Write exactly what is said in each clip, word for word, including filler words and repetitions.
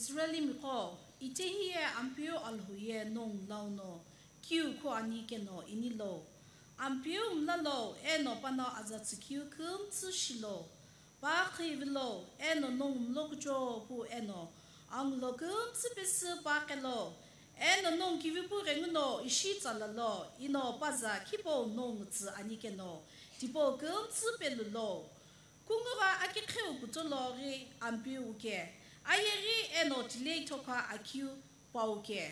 Israelimiqo, itehi ye Ampeu Alhou ye nongu launo kiu khuani keno inilo, Ampeu mlalo eno pano azatsükeu kümtsü shilo, pa khivilo eno nongu mlokucho pu eno angulo kümtsü pesü pa kelo, eno nongu kivipu ghenguno ishi tsalalo ino paza khipou nongu tsü ani keno, tipau kümtsü pelulo. Kungugha akiqheu kutolo ghi Ampeu uke, ayeghi eno tilei thokha akiu pauke.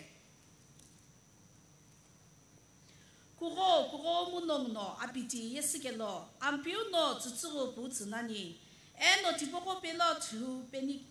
Kugho, kugho mu nongu no apiti yesükelo, Ampeu no tsütsüghü putsü nani, eno tipaqo pelo thu peni-,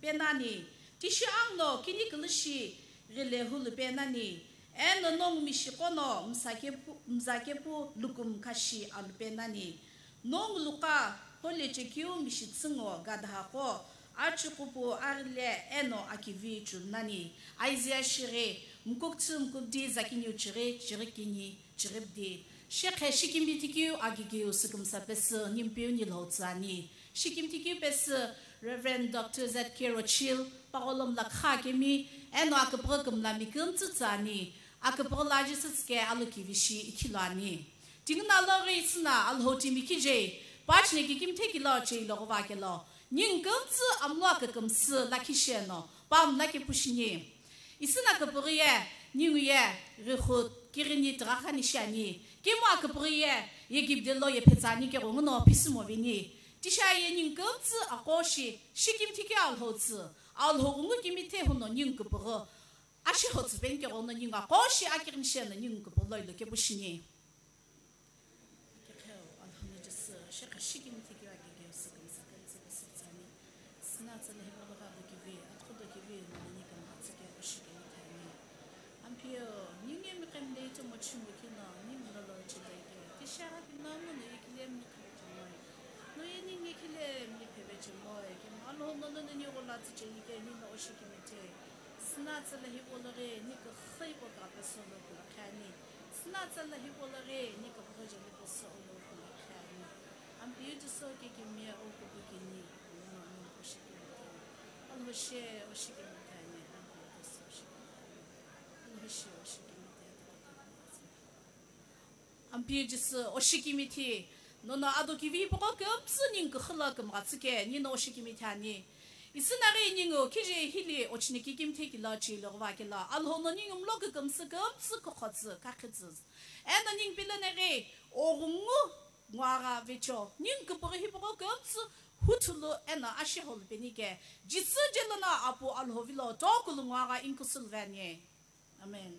penani, tishi ang no kini kulushi ghile hulu penani, eno nongu mishi qono msake pu-, mzake pu lukum khashi alupe nani. Nongu luqa hole chekeu mishi tsüngo gadha qo, achuqupu aghile eno akivi chulnani. Isaiah shighi, mkuktsü mkubdi zakiniu chighi, chighi kini, chighi bdi. Shekhe shikimi tikeu agigeu sükümsa pesü, nimpeu nilhou tsü ani. Shikimi tikeu pesü, Reverend Doctor Z K Rochil, pagholom lakha kemi, eno aküpüghü kümlami kümtsü tsü ani. Aküpüghü la Jisü tsüke alokivishi ikhilo ani. Tinguna loghi isüna Alhou timi khijei, pachine kikimthe kilo chei logova kelo, ningu kümtsü amlo akükümsü lakhi sheno, pamla kepushini. Isüna küpüghü ye, ningu ye, rihu, kighini tüghakhani shiani, kemu aküpüghü ye, yegibdelo yephetsa ani keghenguno phisümo vini. Tisha ye ningu kümtsü aqo shi, shikimthi ke Alhou tsü, Alhou ghungu kimithe huno ningu küpüghü. Ashiho tsüpeni keghono ningu aqo shi akighini sheno ningu küpüghü loilo kepushini. Kekheo, Alhou no Jisü, shekhe shikimi tikeu agigeu sükümsa kümtsü pesü tsü ani. Süna tsala hipau lo ghi ado kivi, atughudo kivi, nani kümgha tsüke oshikemi thani. Ampeu, ningu ye miqemde itomo chimu kino, ningu lolo chideke, tishi aghi kino mono ye kile mnikha chimoi. No ye ningu ye kile mnipheve chimoi, kemu Alhou no lono ni ghola tsücheni ke, nino oshikemi the. Süna tsala hipau lo ghi, ni küxü hipau gha pesü lo kulakhi ani. Süna tsala hipau lo ghi, ni küpüghü jeli pesü lo kulakhi ani. Ampeu Jisü kekemiye o kupu kini, nino nino oshikemi the. Alhou she, oshikemi thani, Ampeu Jisü oshikemi thani. Alhou she, oshikemi the. Ampeu Jisü oshikemi the, nono ado kivi hipaqo kümtsü ningu küxü lo kümgha tsüke, nino oshikemi thani. Isüna ghi ningu khijei hili ochine kikimthe kilo chei logova kelo, Alhou no ningu mlo kükümsü kümtsü kükhotsü kakhitsü. Eno ningu pilone ghi, oghungu nguagha vecho, ningu küpüghü hipaqo kümtsü huthulu eno ashiho lupeni ke, Jisü je lono Apu Alhou vilo tokulu nguagha inkusüluveni. Amen.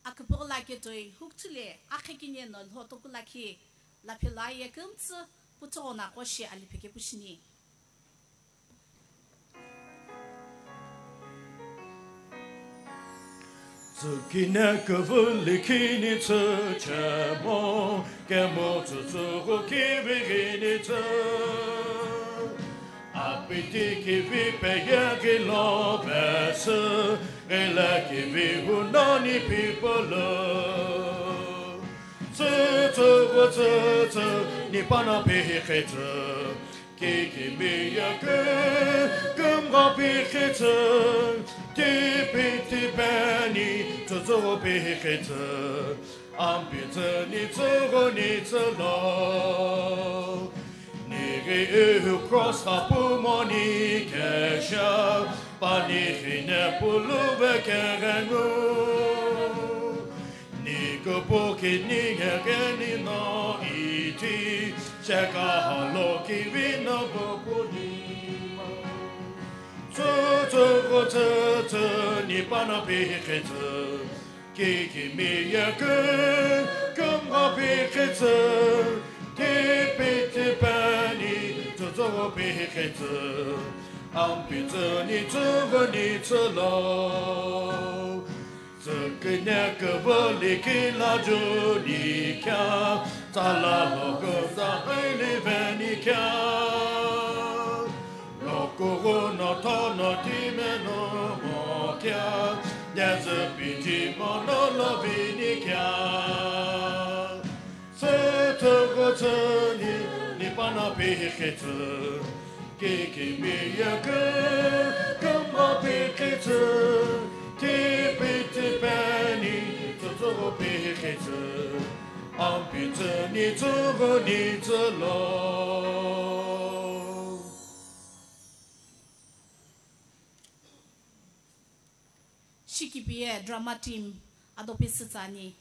Aküpüghü lakhi toi hukthule akhe kini eno lhotoku lakhi laphela ye kümtsü puthugho no aqo shi aliphe kepushini. Tsükine küvü likhini tsü chemo, kemu tsütsüghü kivighini tsü. Apiti kivi peyeghi lo pesü, ghile kivi hunani pipolo. Tsütsüghü tsütsü, ni pano pihiqhitsü. Kikimiye kü, kümgha pihiqhitsü. Tipitipeni, tsütsüghü pihiqhitsü. Ampitsü ni tsüghü ni tsülo. Nighi ihu cross qapumoni kesha, panihi ne pulu ve keghengu. Ni kupu kini egheni no iti, shekahalo kivi no vupuni. Tsütsüghü tsütsü, ni pano pihiqhitsü. Kikimiye kü, kümgha pihiqhitsü, tipitipeni, tsütsüghü pihiqhitsü, ampitsü ni tsüghü ni tsülo. Tsükine küvü likhi la juni kea, tsala lo küza iliveni kea. Lokughu no thono time no mokia, nyezü piti mono lovini kea. Tsütsüghü tsüni, ni pa Na peheketsü, kekimiye ke, kamba peketsü, tipitipeni, tsütsügo peheketsü, ampitsüni tsügoni tsülo. Shikipiye drama team ado pesütsü ani.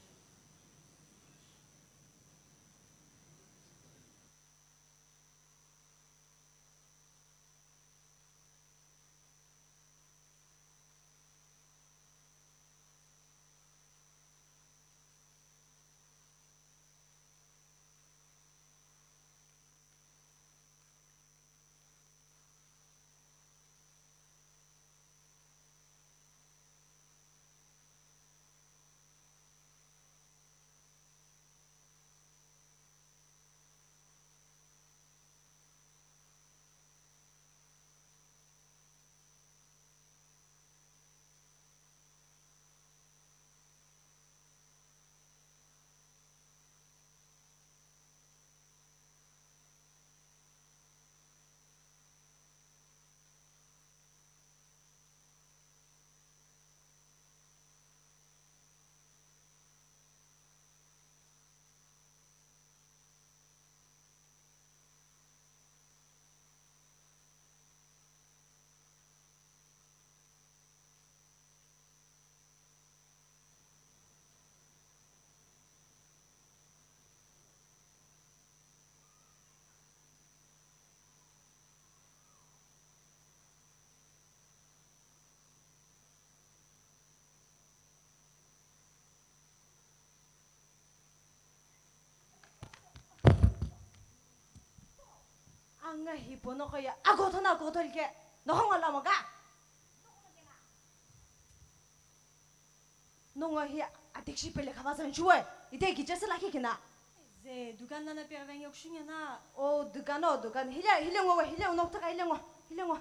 Anga hi pono ko ya ago thona ago thol ke no hongo lamo ka. Nongo hi atikshi pele khawa zan shuwe. Ite kiche se lakhi kina. Ze dukan nana pe veng yok shinge na. O dukan o dukan. Hile hile ngo hile nok taka hile ngo. Hile ngo.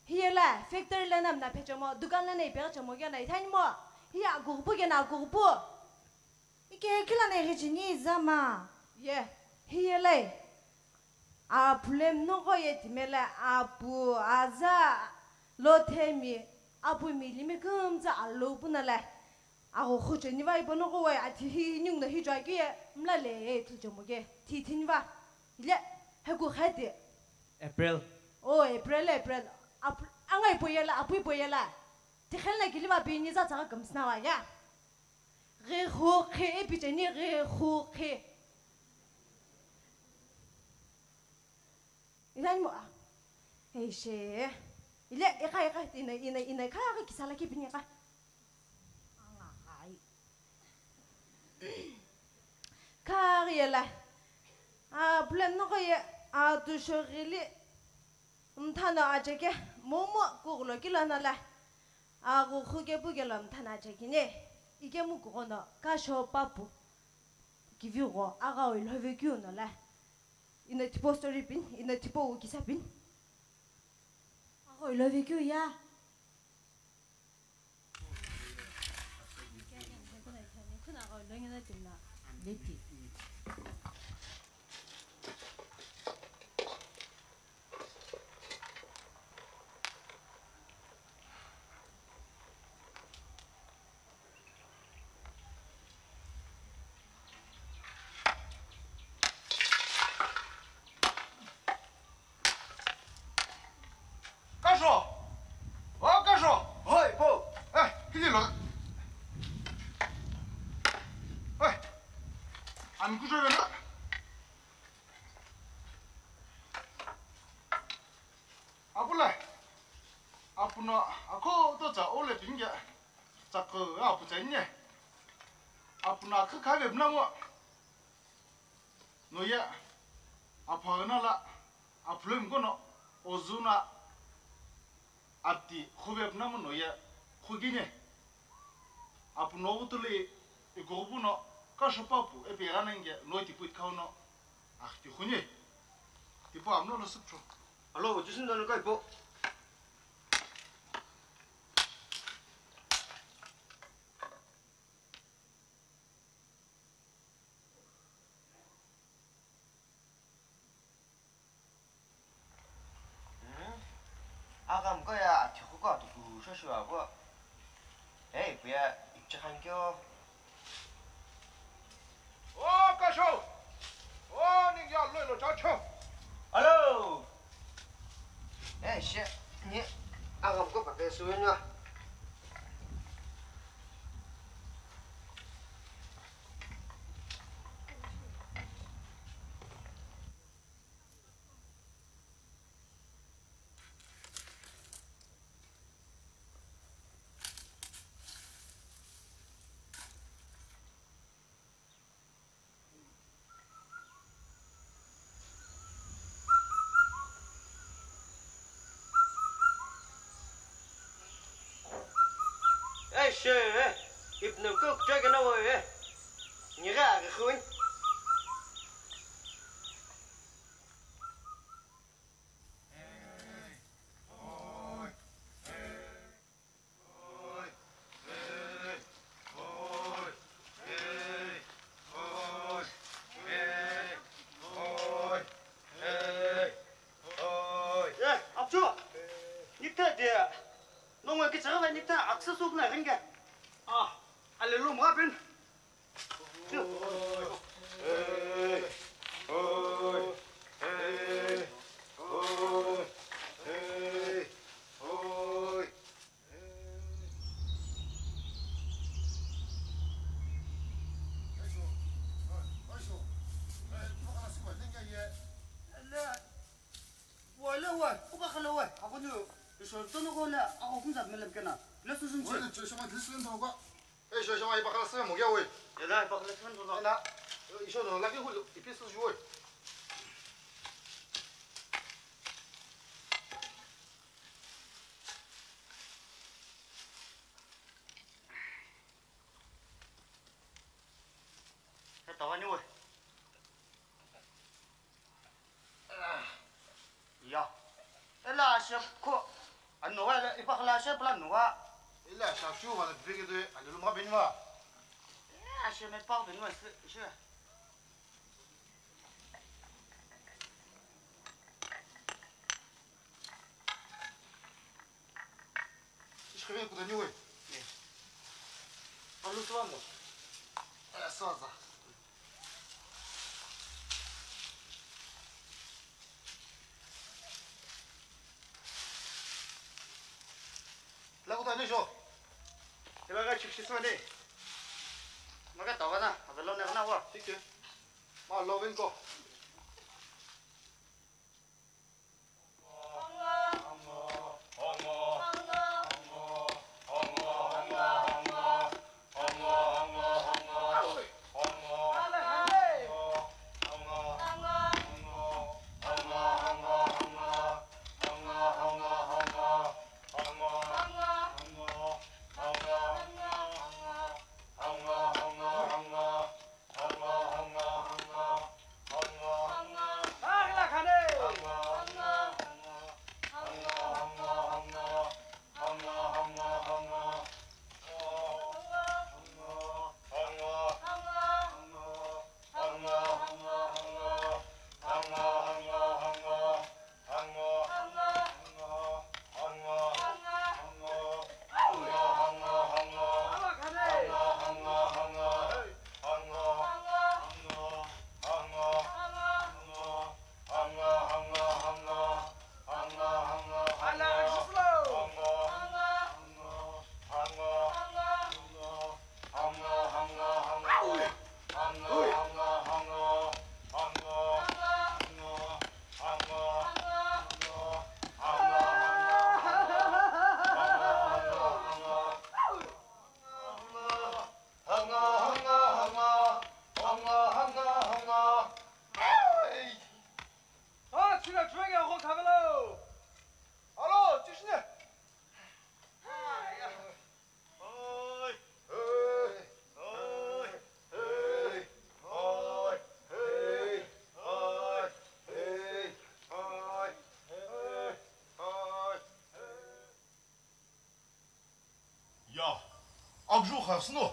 Hiye la factory la namna phe chemo, dukan la nei phe chemo kena ithani mo. Hiya gurpu kena gurpu. Ike kila nei ghi chini zama. Ye, hiye la. A problem no ko ye timela apu aza lo themi apu mi limi kumza alo puna la. Agho khucheni va ipo noqo we athi hi ningu no hi chwa ki ye mla le ye thil chomo ke thi thini va. Ile, heku khati. April. Oh, April, April. Ap-, anga ipo yela, apu ipo yela. Tikhel na kili va pini za tsaga kamsna va ya. Ghe khu khi, e picheni ghe khu khi. Ilani mo, ah. Eishe. Ile, ika, ika, ina, ina, ina, ka, ka, kisala ki pini ka. Anga, ai. Ka, yela. Ah, plan no ko ye, ah, tu shogili. Mthana aje ke, momo, kugulo kilo na la. Agho khuke pukelo mthana chekine, ikemu kugono kasho papu. Kivi gho aghawi lhove keu no la. Ino tipau story pin, ino tipau kisa pin. Aghawi lhove keu ya. Leti. Kasho! O Kasho! Hoi, po! Eh, hili lo. Hoi. An kujo vena. Apula, apuno akho to cha ole pinge, cha ko apu cha nye. Apuno akha kha ve mna mo. No ye, apha na la, apulem kono, ozuna, ati, khuve mna mo no ye, khugine. Apuno utuli, ikobuno, kasho papu, epi gana nge, no tipu itkauno, Ach, tikhuni. Tipo amno lo sutro. Alo, jusin dano kai po. Tamka ya athiqu ko atuku shoshu abo. Ei, puya ipche khankyo. O, kasho! O, ningya lo lo chacho. Alo! Ei, she, ni agam ko pape suwenwa. Ei, she, ipno kuk chagena wo, e. Ngira, khun. Ye, apchu. Nikta de. Nongwe kichagala nikta aksa sukna ringa. Ah, alelu mwa pin. Wale wa, kuka khala wa, ako nyo, isho tono ko le, ako kunza mele kena. Lesu zun chi. Wale, chosho ma, lesu zun ko. Ei, shosho ma, ipakhala sime moge woi. Ela, ipakhala sime moge. Ela, isho no lagi hulu, ipi su juoi. He, tawani woi. Ya. Ela ashe ko. Anuwa, ela ipakhala ashe pula nuwa. Ela ashe shu wala bigidwe, alulu ma binwa. Ela ashe me pa binwa, shi, shi. Ishkhirin kudani we. Alu suwa mo. Eh, suwa za. La kudani jo. Ela ga chik shiswa ne. Maga tawa na, avelo ne na wa. Thik hai. Ma lo vin ko. Ya, akju khasüno.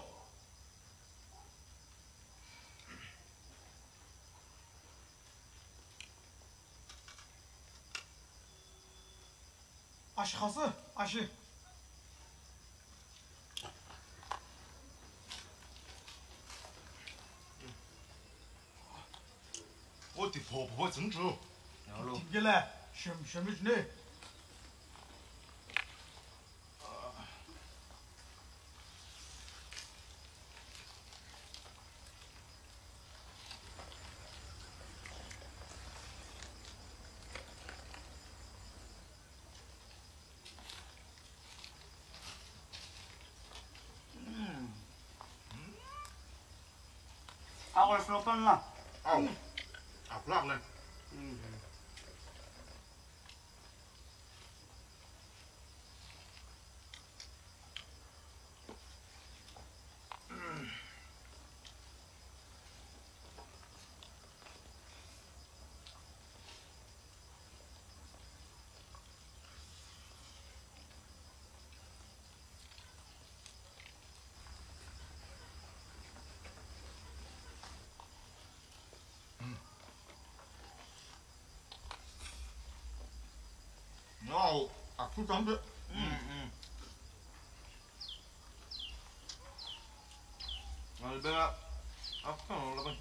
Ashi khasü, ashi. Oti pho pho tsümchu. Tingele, shim, shim, shim. Ako slopan la. Au. Aplak le. No, aku tambe. Mm, mm. Albera, aku kan olabas.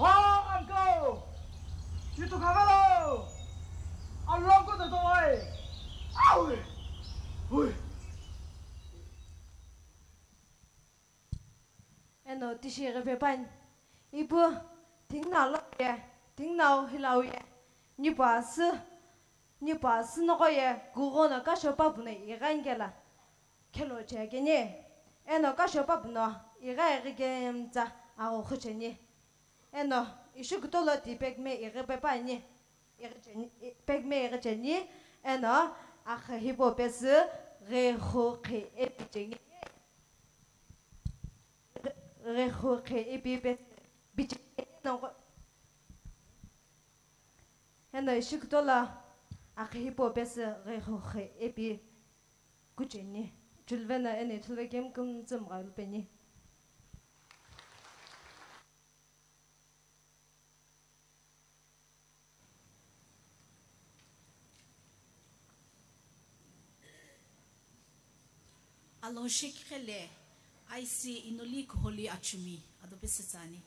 Oh, uncle! Yutu kagalo! Alongo de doi! Aui! Ui! Eno tishi ghipe püani. Ipu, tingnau lo ye, tingnau hilau ye, nipu asü, nipu asü noqo ye, kughono kasho papu no ighi ani kela, khelo che keni. Eno kasho papu no ighi aghi kemtsa agho khucheni. Eno ishi kutolo ti pekme ighi pe püani. Ighi cheni, i-, pekme ighi cheni. Eno akha hipau pesü ghi khu khi epi cheni. Ghi khu khi epi pe biche nongo. Eno ishi kutolo akha hipau pesü ghi khu khi epi kucheni. Chulvena eno ithuluve kemu kümtsü mgha lupeni. Alhou shi kiqhele, I C Inoli Kuholi Achumi, ado pesü tsüani.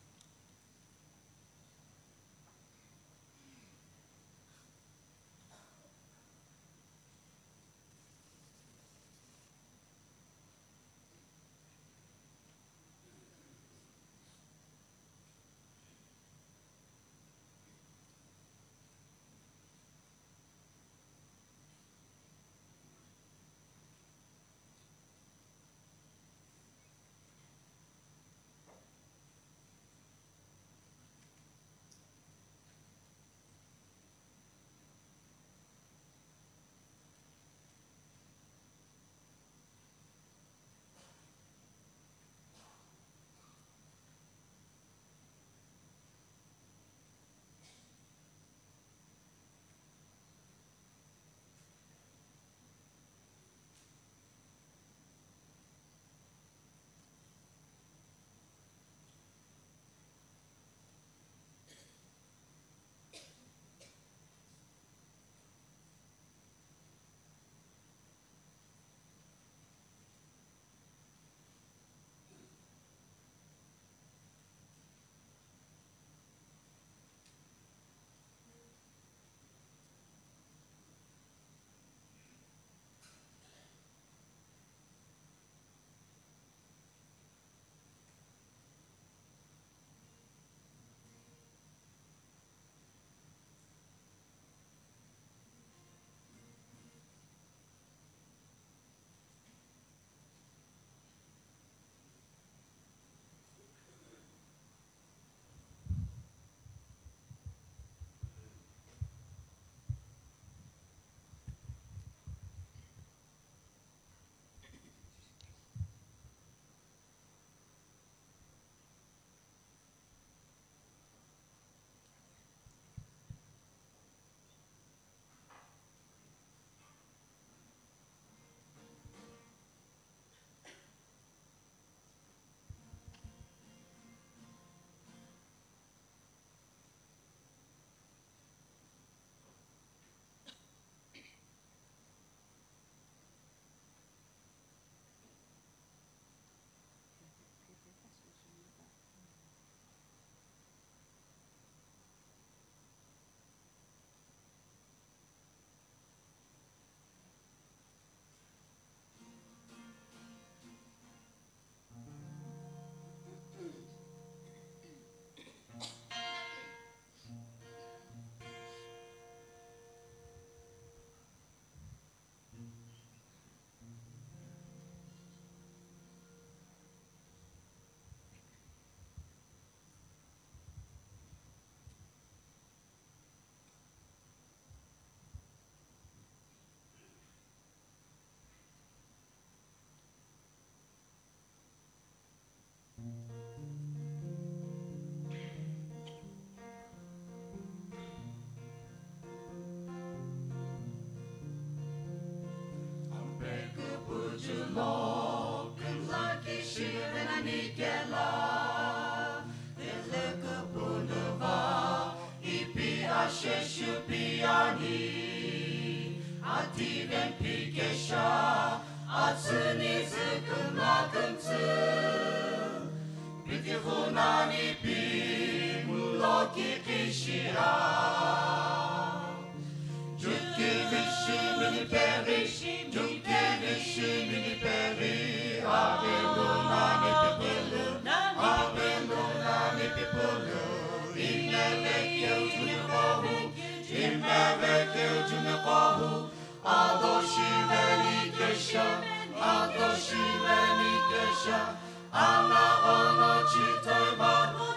Anaghono chitoiva,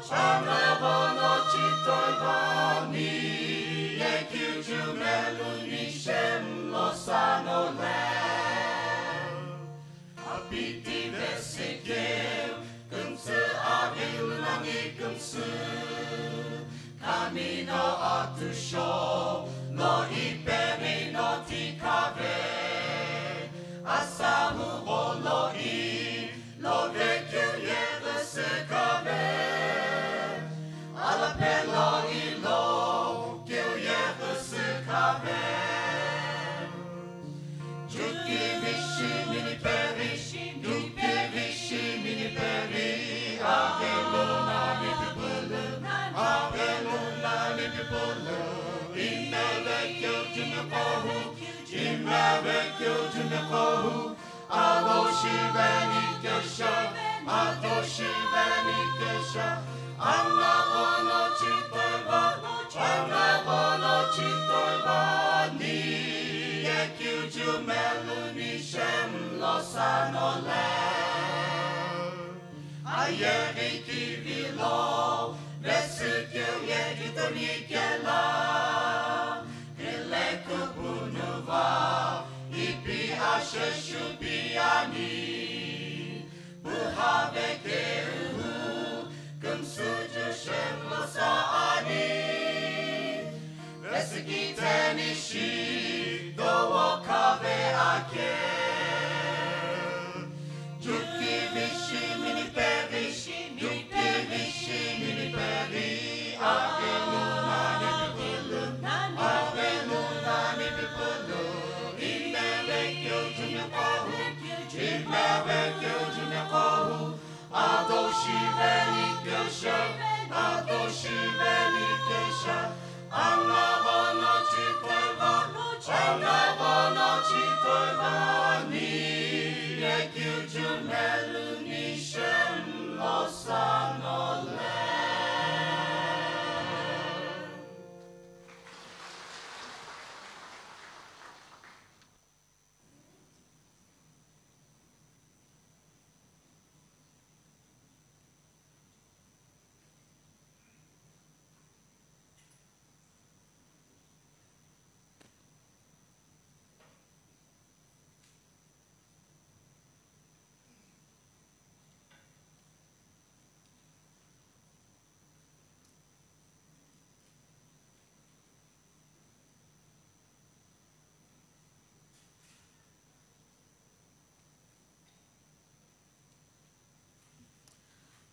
anaghono chitoiva, ni ye kiu Jumelu ni shem lo sano le. Apiti vesikeu, kümsü avilu nani kümsü. Kamino atusho, lo iperi no tikave. Asahu golo i, lo vekeu ye gusükave. Alapelo i lo, keu ye gusükave. Juki vishi mini peri, juki vishi mini peri, aveluna ni pipulu, aveluna ni pipulu, imeve keu juni kohu, imeve keu juni kohu, ado shiveni kesha, ado shiveni kesha, anaghono chitoiva, anaghono chitoiva, ni ye kiu Jumelu ni shem lo sano le. Ayeghi kivilo, vesükeu ye kitoni kela. Kile kupunuva, ipi asheshu piani. Puhave keu, kümsü ju shem lo sa ani. Vesikiteni shi, dowo kave ake. Juki vishi mini peri, juki vishi mini peri, aveluna ni pipulu, aveluna ni pipulu, imeve keu juni kohu, imeve keu juni kohu, ado shiveni kesha, ado shiveni kesha, anaghono chitoiva, anaghono chitoiva, ni ye kiu Jumelu ni shem lo sano le.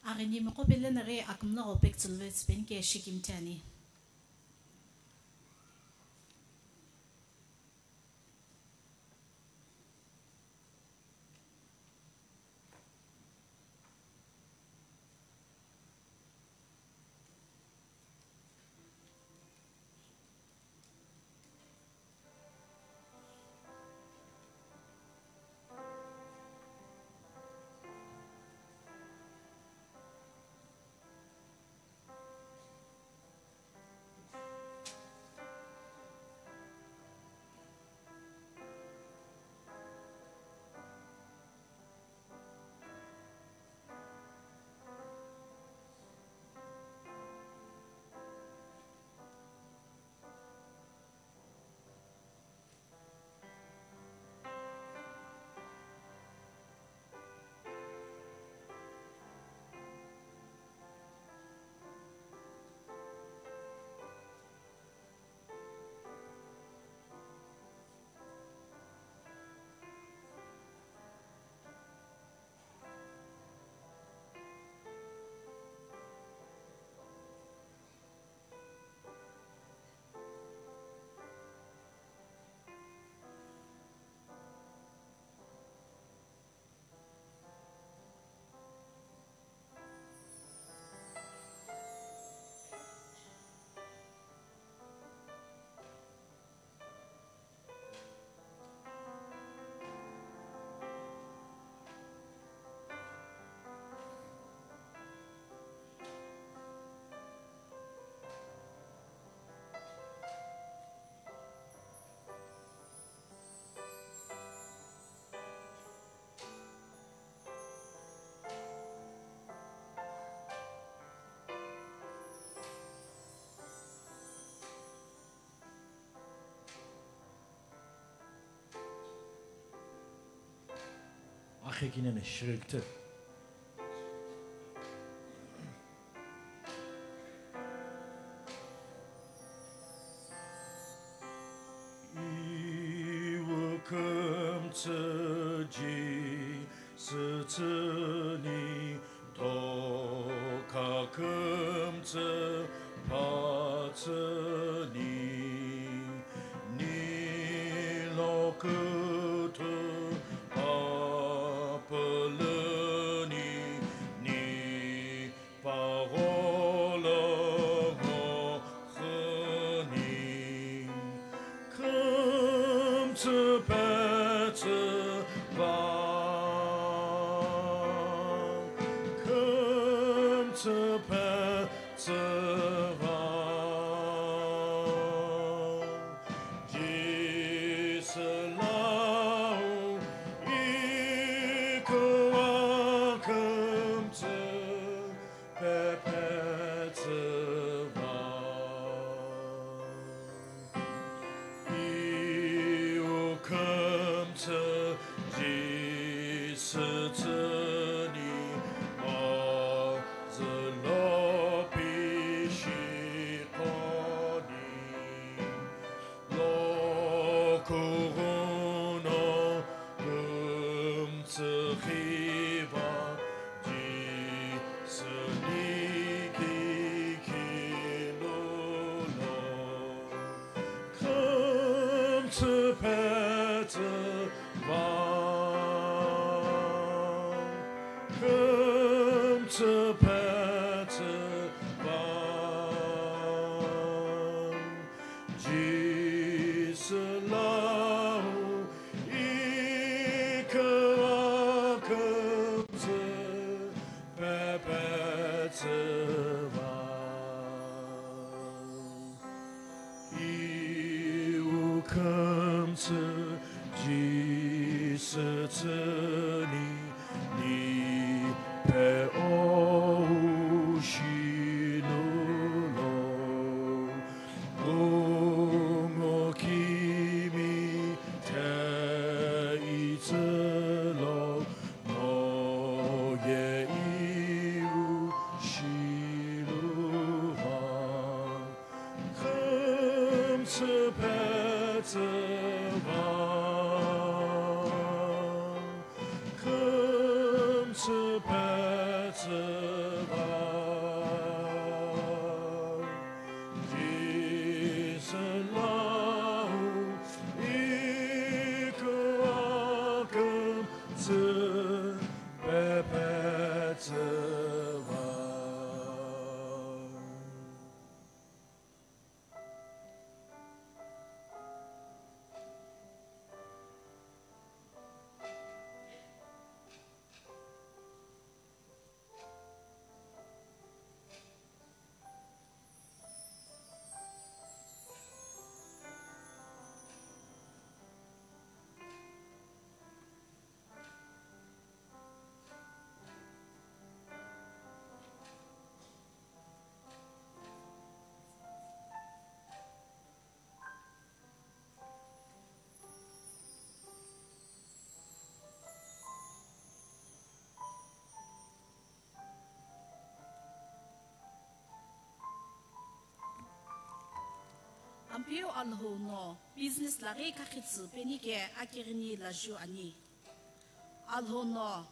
Aghini miqo pele naghi akümla ghope ktsülüve tsüpeni ke shikimthi ani. Khekinene shirikte. Iwu kümtsü Jisü tsüni, toka kümtsü phatsüni, ni lo kütü papülüni, ni pagholo ngohüni, kümtsü petsü va, kümtsü petsü va. Jisü lau iküwa kümtsü pepetsü va. Iwu kümtsü Jisü tsüni, azü lo pishi qoni, lo kughuno kümtsü khiva, Jisü ni kikilo lo, kümtsü petsü va, kümtsü petsü va. Jisü lau iküwa kümtsü pepetsü va. Iwu kümtsü Jisü tsüni, ni pe o shilu lo, bungu kimi te itsü lo, no ye iwu shilu va. Kümtsü petsü va, kümtsü petsü va. Jisü lau iküwa kümtsü pepetsü va. Ampeu Alhou no business laghi kakhitsü penike akighini laju ani. Alhou no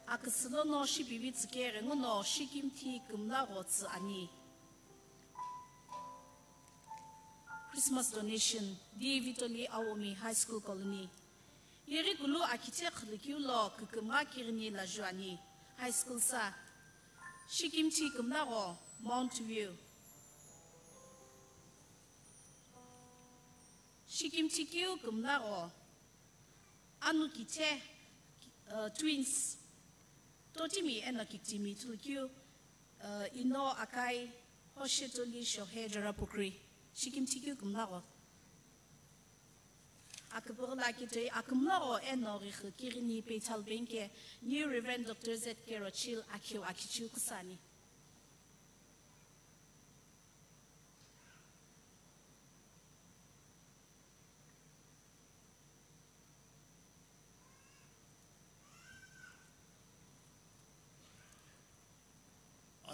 aküsü lono shipivi tsükeghi nguno shikimthi kümlagho tsü ani. Christmas donation, D. Vitoli Aomi High School Colony. Yeghi kulu akithe khülükeu lo kükümgha kighini laju ani. High School sa. Shikimthi kümlagho, Mount View. Shikimthi keu kümlagho, anu kithe, uh, twins, totimi eno kiktimi ithulu keu, uh, Ino Akai, Hoshetoli Shohe, Jorapukri, shikimthi keu kümlagho. Aküpüghüla kitoi akümlagho eno ghighi kighini Peital Bank ke New Reverend Doctor Z K Rochil akhiu akichiu küsü ani.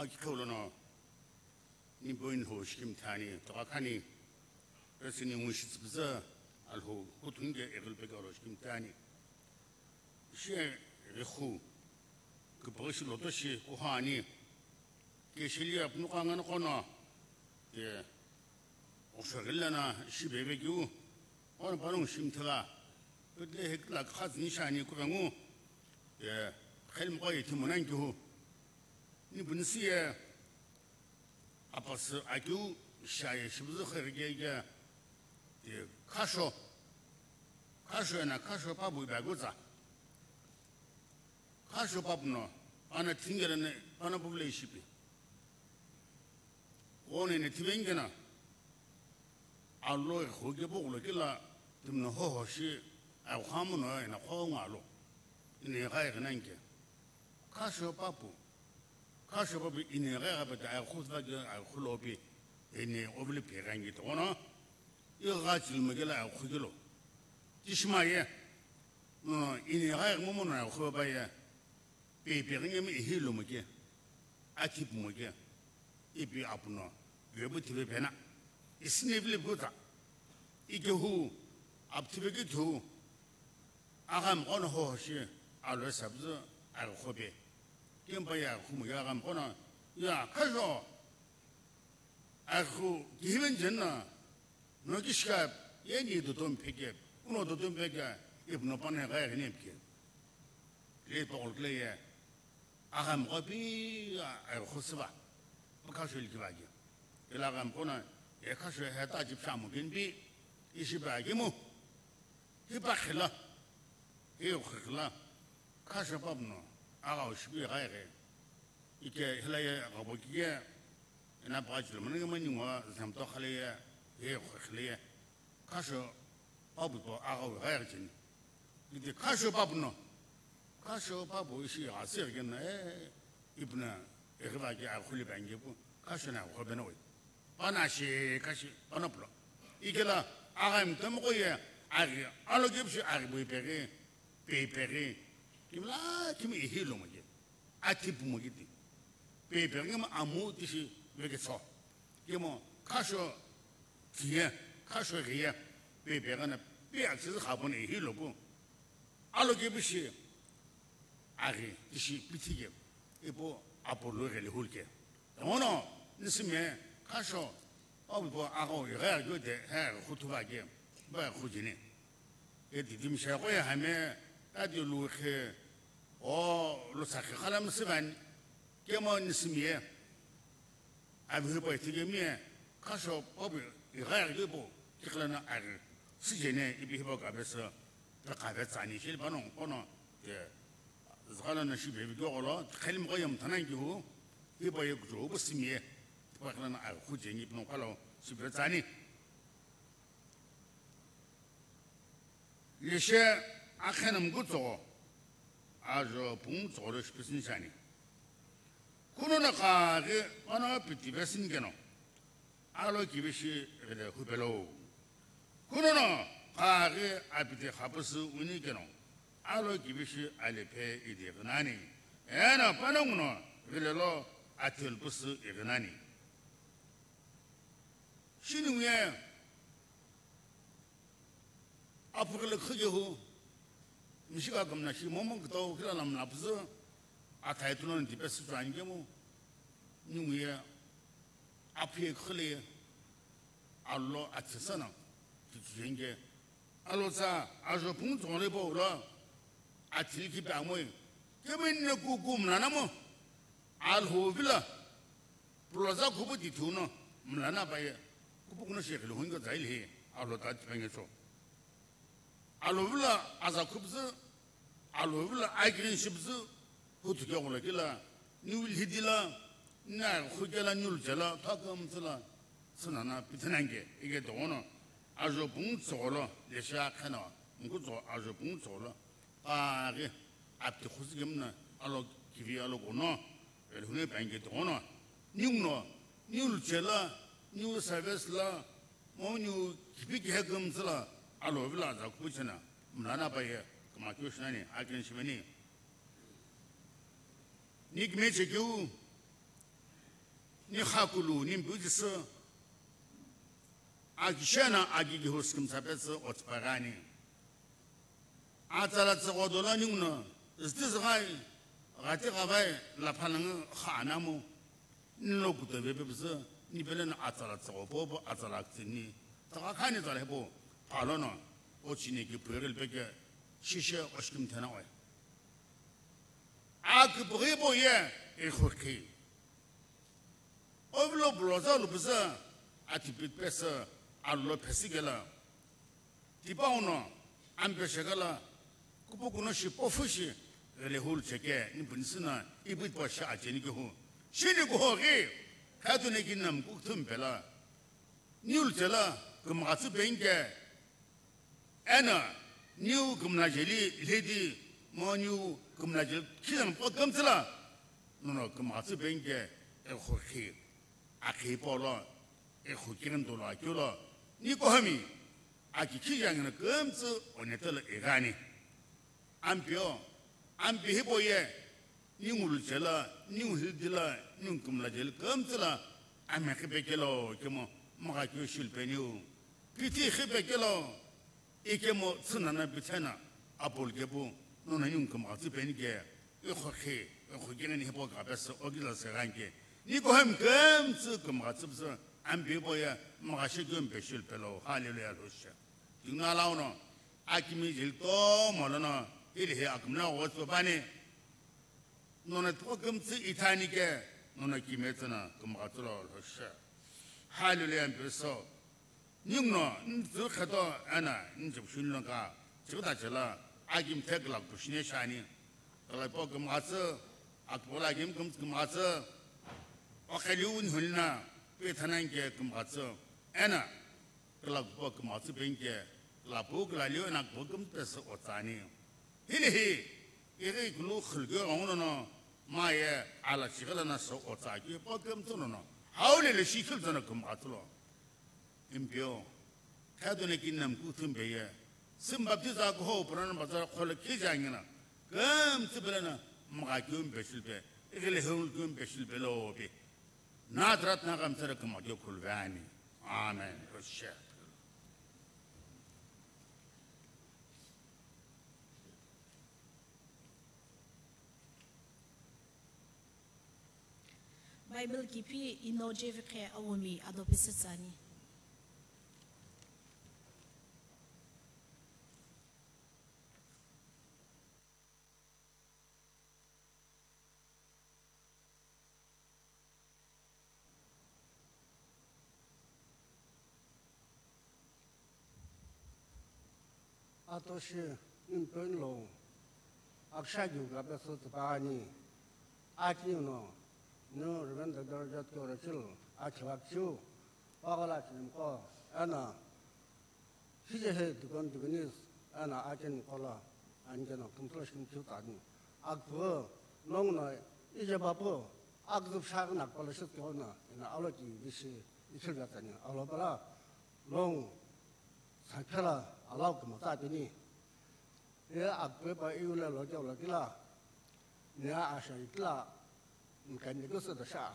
Akikhe lono, ni point ho shikimthe ani, toka khani, pesini ngu shitsüpüzü, Alhou, kuthunge eghulpe kalo shikimthe ani. Ishi eghu, kupaghi shi loto shi kuha ani. Keshili apunu kangana kono, ke, oshagilana, ishi bebe kiu, ono panongu shimthela, petle hekla khazni shani kuvengu, ke, khelmqo yethimunankihu. Ni bunisiye, apasü akiu shaye shibuzü kherikeke, ke, khasho, khasho ena khasho papu ibagutsa. Khasho papu no, pana thingere ne, pana pupule ishipi. Kone ne thivengena, alo e khoke boklo kila, timno hoho shi, ai khamu no ena khonga alo. Ine gai gnanke. Khasho papu. Khasho papu ine gai gapeta ai khutva ke ai khulopi. Ine ovile pegangi tono. Iga chilmagela ai khukilo. Tishmaye. No, ini gha momo na khuba ye. Pe pe nge mi hi lo mo ke. Atip mo ke. Ipi apuno. Vebu tibe pena. Isine vile buta. Ike hu. Ap tibe ke thu. Agam kono ho shi. Alo sabzu. Al khobe. Kimpa ya khu mo ya agam kono. Ya khajo. Aghu kihiven jenna, no kishka, yeni dotom peke, uno dotom peke, ipno pane gai gine pke. Le pokol kle ye, agam kopi, aghu siva, pakasho ilki vagi. Ila agam kona, e kasho heta jip shamu kinpi, ishi ba gimu. Hipa khila, hiyo khila, kasho papno, aga ushibi gai gai. Ike hilaye gabo kike, ena pa chilo mani mani ngwa zamto khalaye, ye khalaye. Kasho papu po aga wi gaya chini. Ite kasho papu no. Kasho papu ishi asi kena, eh, ipna, eh, ba ke a khuli bange pu. Kasho na khobe no. Pana shi kashi, pana pula. Ikela, aga mtamo ko ye, agi, alo gipshi agi bui pegi, pe pegi. Kimla, kimi ihi lo mo ye. Ati pumo kiti. Pepe ngema amu tishi veketso. Kemo kasho tiye, kasho giye. Pepe gana pe aksi khabon ehi lobu. Alo ke bishi. Agi tishi pitike. Ipo apolo gele hulke. Ono nisime kasho. Abu po ago igaya gode he khutuba ke. Ba khujine. E didim shaqo ya hame, tadi lu khe, o, lu sakhi khalam sivan, kemo nisimiye, abhi pa tigemiye, kasho pabu, igaya libo, kiklana agi, sijene, ibi hibo kabesa, ta kabe tsani, shil banon, kono, ye, zgala na shibe bi golo, khelim ko yam tanan ki hu, hibo ye gujo, bu simiye, pa klana agi, khujeni, pno kalo, shibe tsani. Leshe akhena mkutsogo, ajo pungtsogo lo shipisini shani. Kuno na kaghi pano piti vesini keno, alo kibishi gile hupelo. Kuno na kaghi apiti khapusu uni keno, alo kibishi alipe idi ghinani. Ena pano nguno gile lo atil pusu ighinani. Shini nguye, Aphughi lo khükehu, mishika kümna shi momu kütau khila lamla püzü, athai tuno ni tipesi chua ngemu, ninguye, aphi khüle, alo athisa na, tichujenge, alo tsa, ajo pung tsongle bo ulo, athil ki pe amoi, kemi ne ku ku mna namo, alho vila, Puloza khupu tithu no, mlana paye, khupu kuno shekhi lo hungo zaili he, alo ta tipenge cho. Alo vula aza khupzu, alo vula aikirin shipzu, hutu kyo kula kila, niu lhidila, na khukela niu lchela, thakam tsula, tsunana pithanange, ige dono, ajo pung tsogolo, lesha khana, mkutso ajo pung tsogolo, Paghi, apti khusi kemna, alo kivi alo kono, elhune pange tono, niu no, niu luchela, niu service la, mo niu kipi kihe kemtsila, alo vila za kuchena, mlana paye, kama kyo shinani, akin shimeni. Nik meche kyu, Ni xakulu, ni mpüjüsü, akishena akiki husküm sapetsü otsüpagani. Atsala tsügho dolo ninguno, zütizüghai, ghati ghavai, laphalangu kha anamu, nilo kuto vepepüsü, ni pelena atsala tsügho popo, atsala aktsini, tsügho khani tsala hepo, phalono, ochine ki puril peke, shishe oshkim thena oe. Akipughi po ye, ikhurkhi. Ovilo buloza lupüzü, atipit pesü, allo phesikela. Tipauno, ampeshekela, kupukuno shi pofu shi, gele hul cheke, ni punisina, ibit po shi acheni kihu. Shini kuho ghi, khadune ki nam kukthum pela. Niul chela, kumghatsu penke, Eno, niu kumla jeli lhedi, mo niu kumla jeli khizang po kümtsüla, nono kumghatsu penke, ekhukhi, akhi polo, ekhukhi ghintolo akilo, ni kohami, aki khijangino kümtsü onetelo igani. Ampeo, ampi hipo ye, ningu luchela, ningu hildila, ningu kumla jeli kümtsüla, ami khipekelo, kemo, maka kyo shilpeniu. Pithi khipekelo, ikemo tsünana pithena, apol kepu, nona ningu kumghatsu penike, ikhokhi, ikhokhi ngani hipo kapesa, ogila seranke. Ni koham kümtsü kumghatsu psa, ampi hipo ye, maka shikyo mpe shilpelo. Hallelujah, hallelujah. Tingna launo, akimi jilto molono, ilihi akumna otsopani. Nona toko kümtsü ithani ke, nona kimetsü na kumghatsulo lhoshe. Hallelujah, mpeso. Ningno, nzü kheto, ena, nzipshun lonka, chikda chela, akim thek lak pushne shani. Kala po kumghatsu, akpola akim kum kumghatsu. Okheliu nhulina, pethanan ke kumghatsu. Ena, kala po kumghatsu penke, kala po kala liu ena po kum pesa otsani. Hilihi, ighi kulu khulge rongunono, maye ala chigala na so otsa ki po kem tsunono, haulele shi khil tsana kumghatsulo. Impio, khadune ki nam kuthum beye, sim baptiza ko ho purana bazar khole khijangina, kem tsibelena, mga kyum beshilbe, ighi le hul kyum beshilbe lobe. Nadrat na gamsara kumagyo khulvani. Amen. Hoshe. Bible kipi ino jevike awomi adopesetsani. Atoshi Impyon lo aksha gyu gabe so tsipani, ati no, no revenda dorjat kyo rachil, achi wakchu, pagala chimko, ana, Hije he dukun dukunis, ana achen kola, anjeno kumtlo shim chu tani. Akpu, nong na, ije bapu, akzup shak nak pala shit kona, ina alo ki bishi, ichil gatani, alo pala, long, sakela, alau kuma tatini. E akpu pa iule lo kyo lo kila, nia asha itla, Mkani ko sa da sha.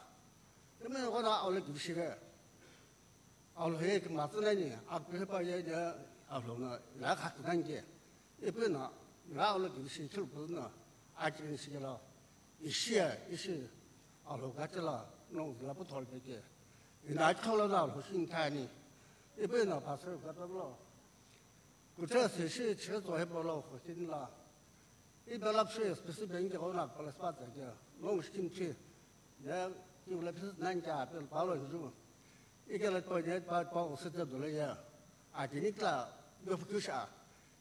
Kami ko na aule ki bishire. Aule he ki matsu nani, akpe pa ye ye, aule na, la kha ki nani ke. Ipe na, la aule ki bishi chul pu na, a ki ni shi la. Ishi ya, ishi. Aule ka chila, no, la pu thol pe ke. Ina chula na, aule shin tani. Ipe na, pastor ka ta lo. Kucha se shi che zo he bolo ko tin la. I belap shi spesi bank ke ona pala spa ta ke. Long skim chi. Ya ki ula pis nan ka pe palo ju. I ke la to ne pa pa o se te dole ya. A ti ni kla yo fu sha.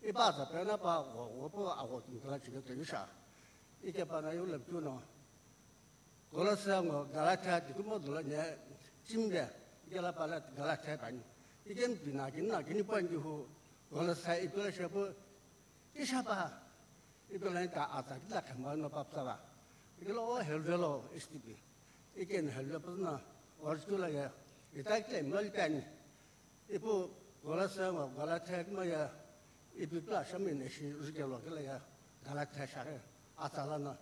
I pa ta pe na pa o o po a o tin kla chi ke te sha. I ke pa na yo le tu no. Kolosa ngo Galatia ti kumo dolo nye chimbe, ikela pala Galatia pani. Iken pina kinna kini panji hu Kolosa ipela shepu ishapa. Ipela ta ata kila khamba no papsala. Ikela o helvelo istipi. Iken helve puna orskula ye. Ita kile mlol pani. Ipu Galatia ngo Galatia kuma ya ipu pla shami ne shi rike lo kila ya Galatia share atsala na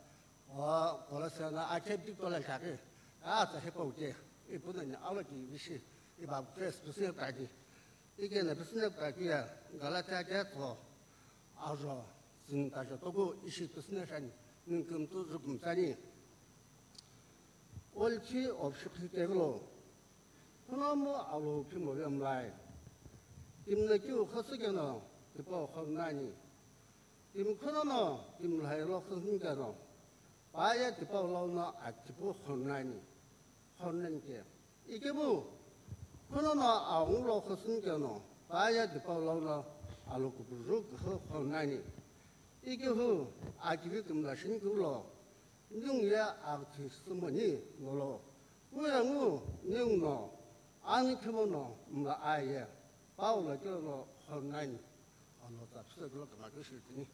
o Galatia na ache pi tola share atsa he pau ke Ipu nani alokivishi ibapu kuthu esi pisüne kutaki. Ikena pisüne kutaki ya Galatia ketso ajo zini tajo toku ishi pisüne shani, ningu kümtsü ju kümtsü ani. Olchi opshikhi kevilo. Kunomu alo phimove mlai. Timi no kiu khüsü keno tipau khonani. Timi kunono timi lhai lo khüsü keno. Paye tipau lono atipu khonani. Khonani ke. Ikemu kunono aungu lo khüsü keno. Paye tipau lono alo kupuju khonani. Ikihu akivi kümla shini kulo. Ningu ye agthi sümoni nolo. Kuya ngu ningu no ani khimono mla aye. Paulo kilo no khonani. Alo ta pisa kilo kama kishitini.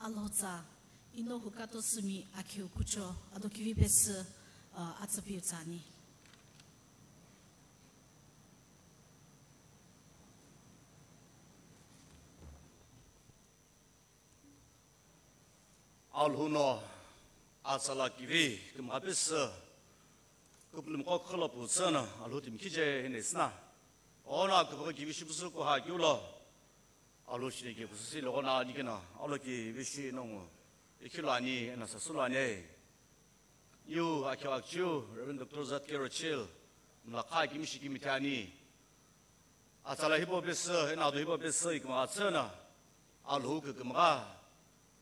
Alhotsa, ino hukato sumi akhiu kucho, ado kivi pesü, uh, atsapiu tsani. Alhou no atsala kivi kümgha pesü, kupulum kok kholo putsü no Alhou timi khije hene sna. Ona kupugha kivi shipusu kuha kiulo. Alhou shini ke pusu si logona nikena, alo kivi shi nongu. Ikhilo ani, ena sasulo ani. Yu, akhiu akchiu, Reverend Doctor Zatke Rochil, mlakha kimi shi kimi tani. Atsala hipau pesü, ena ado hipau pesü, ikümgha tsü na, Alhou kükümgha,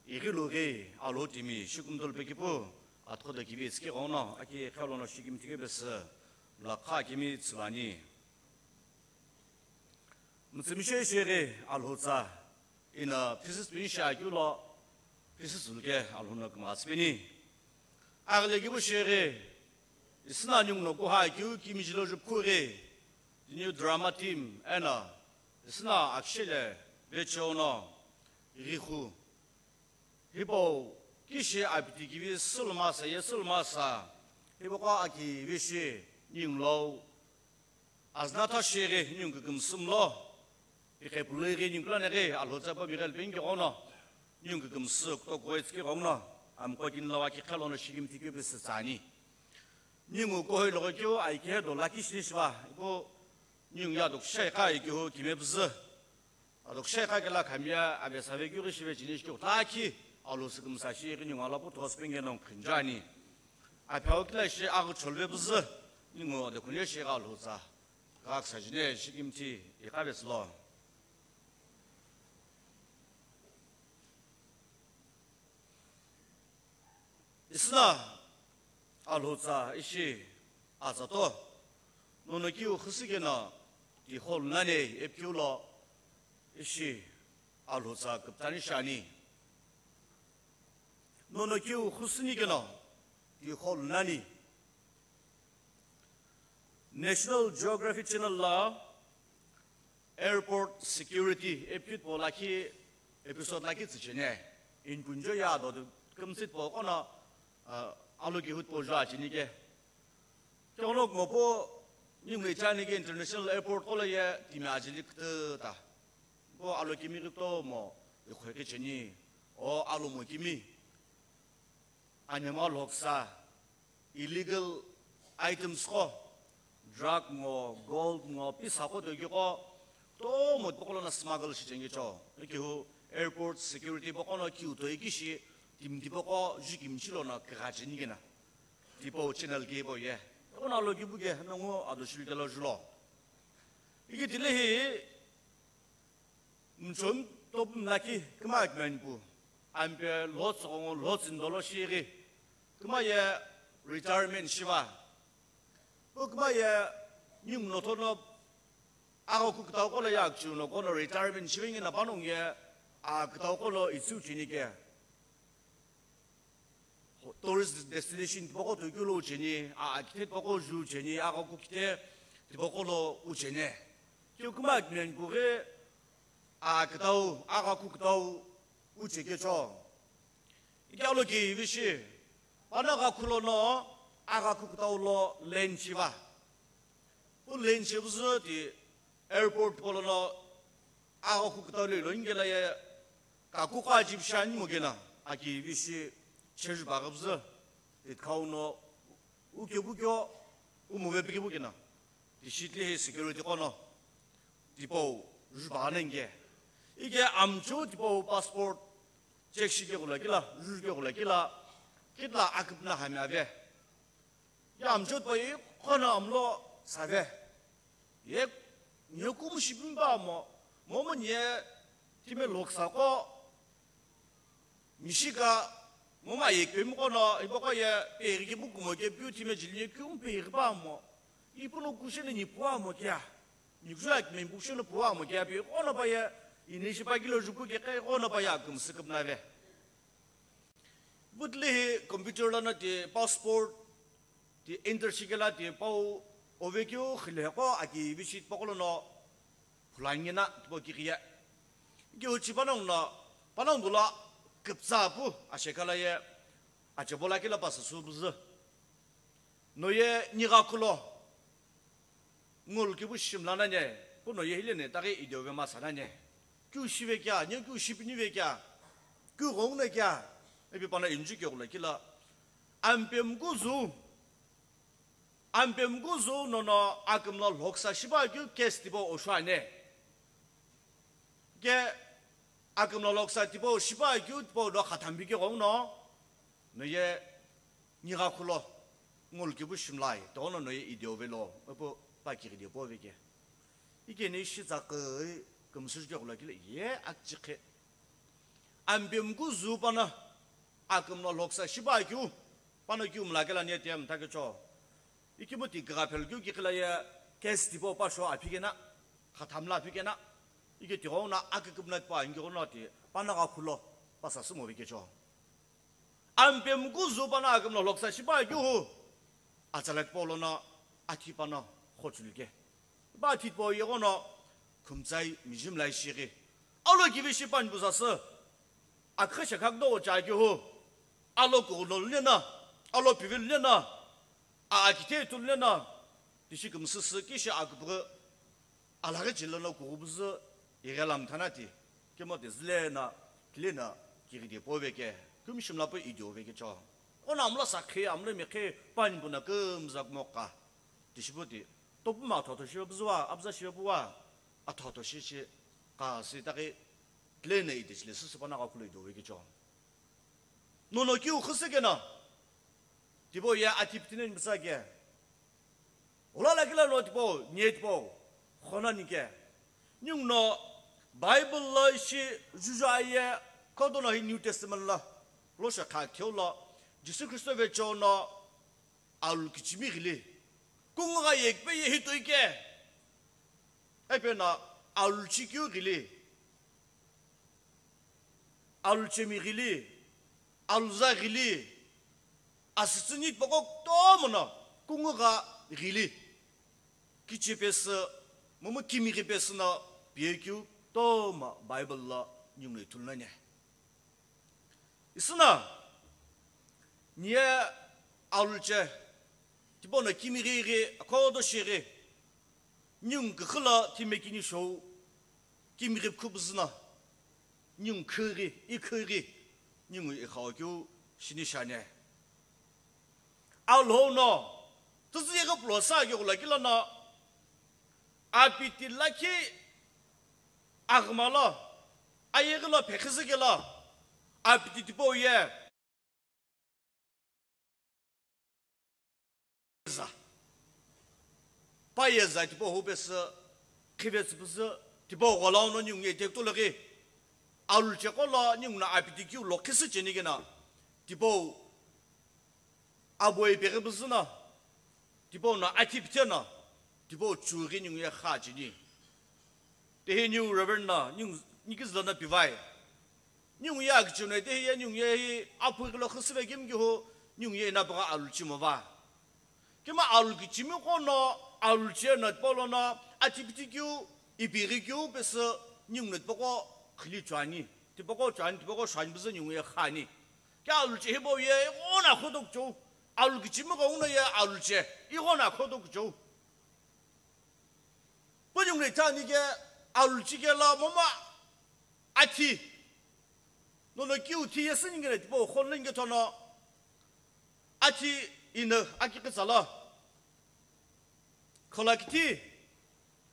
ighilu ghi, Alhou timi, shikumdul pekipu, atkhodo kivi tsiki ghono, aki khelo no shikimi tike pesü, mlakha kimi tsülani. Mütsümishei sheghi Alhou tsa, ina physics pini shi akeu lo, physics ulke Alhou no kümgha tsüpeni. Aghile kipu sheghi, isna ningu no kuha akeu kimi jilo jupkhu ghi, the new drama team, ena, isna akshele, vecho no, ighihu. Hipau, kishi apiti kivi sülmasa, ye sülmasa, hipau kha aki vishi, ningu lo, Aznatha sheghi ningu kükümsü mlo, pikhe pulughi ningu kulane ghi Alhou tsa pa mighel pengighono, ningu kükümsü kutokuetski ghongno, amkokini lo aki khelo no shikimi tiki pesü tsani. Ningu kohoi logokeu aikhe do laki shini shiva, ipu ningu ya dokushai kha ikihu kime püzü. Adokshe kha kela khamia, abe save keu ghi shive chini shikeu, taki, Alhou sükümsa shi ghi ningu ala pu thos penge nong khinjani. Apheo kila shi aghi cholve püzü, ningu adokhune shi gha Alhou tsa. Gha ksa jine shikimthi, ikha veslo. Isna Alhou tsa ishi atsato, nono kiu khüsü keno tihol nani epkiu lo ishi Alhou tsa küptani shani. Nono kiu khüsü ni keno tihol nani. National Geography Channel la Airport security epikit po lakhi episode lakhi tsüchene. Inkunjo ya do kümtsit po kono, ah, alo kihut po jua chini ke. Kyono mo po ni me chani ke international airport ko la ye timi ajili kta ta. Po alo kimi kto mo ikhwe ke cheni. O alo mo kimi. Anema loksa, illegal items ko, drug ngo, gold ngo, pisa ko toki ko, tomo tipaqo lono smuggle shicheni cho. Ikihu airport security paqo no kiu toiki shi, timi tipaqo jukimchi lono kagha cheni kena. Tipau channel ke po ye. Kono alo kibu ke, nongu ado shulu kelo julo. Iki tile hi, Mchom top mlaki kima kmen pu. Ampe lo tsongo lo tsindolo shiri. Kima ye retirement shiva. Pu kima ye nyung no tono aga ku ktau ko lo ya chu no kono retirement shiva ngi na panong ye a ktau ko lo itsu chini ke. Tourist destination tipaqo tokeu lo ucheni, a, akithe tipaqo ju ucheni, agha kukithe tipaqo lo ucheni. Keu kuma kmen kughi, a, kitau, agha kukitau uche kecho. Ikalo ki vishi, pana gha khulo no, agha kukitau lo line shiva. Pu line shiva ti airport tipaqo lono Agho kukutau lo ilo ingela ye kaku qo ajivi shi ani mo kena, aki vishi cheju baghabzü, itkau no ukyo bukyo, umove piki bukena. Tishi tile hi security qono, tipau, ju bagha nenge. Ike amchu tipau passport, check shi ke gula kila, ju ke gula kila, kitla akipna hami ave. Ya amchot pa ye khona amlo save. Ye nyokum shipim ba mo, momo nye time loksa ko, mishika, moma ye kpem ko no, ibo ko ye peri ke bukumo ke piu time jili ye kyum peri ba mo. Ipuno kushene ni pua mo kya. Ni kushak me kushene pua mo kya pi, ono pa ye, ini shi pa kilo juku ke kai, ono pa ya kum sikap na ve. Butli hi computer lana ti passport, ti enter shikela ti pau ove keu khile ko aki visit pakolo no phulangina tipo kikiye. Keu chi panang no, panang dula kipsa pu ashekala ye, achebola kila pasa su buzu. No ye niga kulo. Ngul kibu shimla nanye, puno ye hile ne, tagi ideo ve masa nanye. Kyu shive kya, nyo kyu shipini ve kya, kyu gong ne kya, epi pana inju kyo gula kila. Ampem kuzu, ampem kuzu nono akimla loksa shiba kyu case tipo oshane. Ke akimla loksa tipo shiba kyu tipo do khatambi kyo gong no, no ye Niga khulo, ngul kibu shimlai, tono no ye ideo velo, opo pa kiri de po veke. Ike ne shi tsakhe, kumsur ke khula kile, ye akchikhe. Ambem ku zu pana, akum no loksa shiba kyu, pana kyu mla kela ne tem ta ke cho. Iki muti gra phel kyu ki kila ye, kes tipo pa sho aphi kena, khatam la aphi kena. Ike ti gona, akikibna pa ingi gona ti, pana ga khulo, pa sa sumo veke cho. Ampem ku zu pana akimla loksa shipa kyu hu. Atsalak polo na athi pana khochul ke. Ba athi po yego no khumtsai mijim lai shiri. Alo kivi shipan bu sasü. Akha shakak do cha kyu hu. Alo ku lo le na. Alo pivil le na. A akithe tu le na. Tishi kumsüsü kishi akupgü. Alaghi chileno kughubuzü ighelam thanati, kemo te zülena, kilena, kighidi poveke, kümshimla po idioveke cho. Ona amla sakhi, amla mekhe, pani puna kümzak mokka. Tishiputi, topuma athoto shiva buzua, abza shiva bua, athoto shishi, ka sitaki, kilena itichile, sisipana ka kulo idioveke cho. Nono kiu khusükena, tipo ye atipitinen bitsake. Ola lakila lo tipo, nye tipo, khona nike. Nyung no Bible lo ishi juju aye, kodo no hi New Testament lo, lo shakha kyo lo, Jisu Kristo ve cho no, alu kichimi ghili. Kungu ga yekpe ye hito ike. Epe na alu chikyu ghili. Alu chemi ghili, alu za ghili, asütsü nit poko tomo no kungu gha ghili. Kichi pesü, momu kimi ghi pesü no piekeu tomo Bible lo nyungu ithulu nani. Isüna, nie alu che, tipo no kimi ghi ghi, akodo shi ghi, Nyung kükhu lo timi kini shou, kimi ghi khubuzü no, nyung khü ghi, i khü ghi, nyung i khau keu shini shane. Alhou no, tüzü yeghi pulo sa yeghi lo kila no, apiti lakhi aghüma lo, ayeghi lo phekhizü kelo, apiti tipau ye. Za. Pa ye za tipau hu pesü, khive tsüpüzü, tipau gholau no nyung ye tektu laghi. Alu che kolo nyung na apiti kiu lo khisü cheni kena. Tipau aboi peghi püzü na. Tipau na athi pithe na. Tipau chughi nyung ye kha cheni. Tehi new Reverend na, new, nikizü lo na pivai. Nyung ye akichune tehi ye nyung ye hi aphu kilo khusüve kim kihu, nyung ye ina pagha alu chimo va. Kima alu kichimi kono, alu che na polo na, athi piti kiu, ipighi kiu pesü, nyung na poko khili chuani. Tipoko chuani, tipoko shuani pesü nyung ye khani. Kya alu che hibo ye, igho na khodok chou. Alu kichimi ko uno ye alu che, igho na khodok chou. Punyung le tani ke aluchi kelo momu athi. Nono kiu thi yesü ningena tipau khonle nge thono athi ina akikitsa lo. Kholakiti,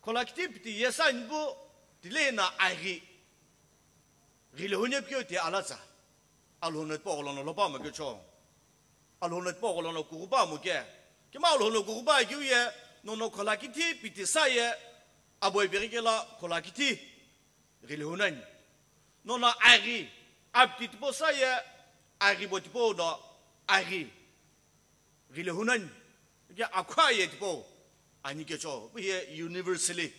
kholakiti piti yesü ani bu tile na aghi. Ghile hune pio te alatsa. Alhona tipau gholono lopa mo kecho. Alhona tipau gholono kukupa mo ke. Kima alhona kukupa kiu ye, nono kholakiti piti sa ye, aboi piri kelo kholakiti. Ghile hunani. Nono aghi, apti tipau sa ye, aghi bo tipau no, aghi. Ghile hunani. Ke akhwa ye tipau. Ani kecho, bu ye universally.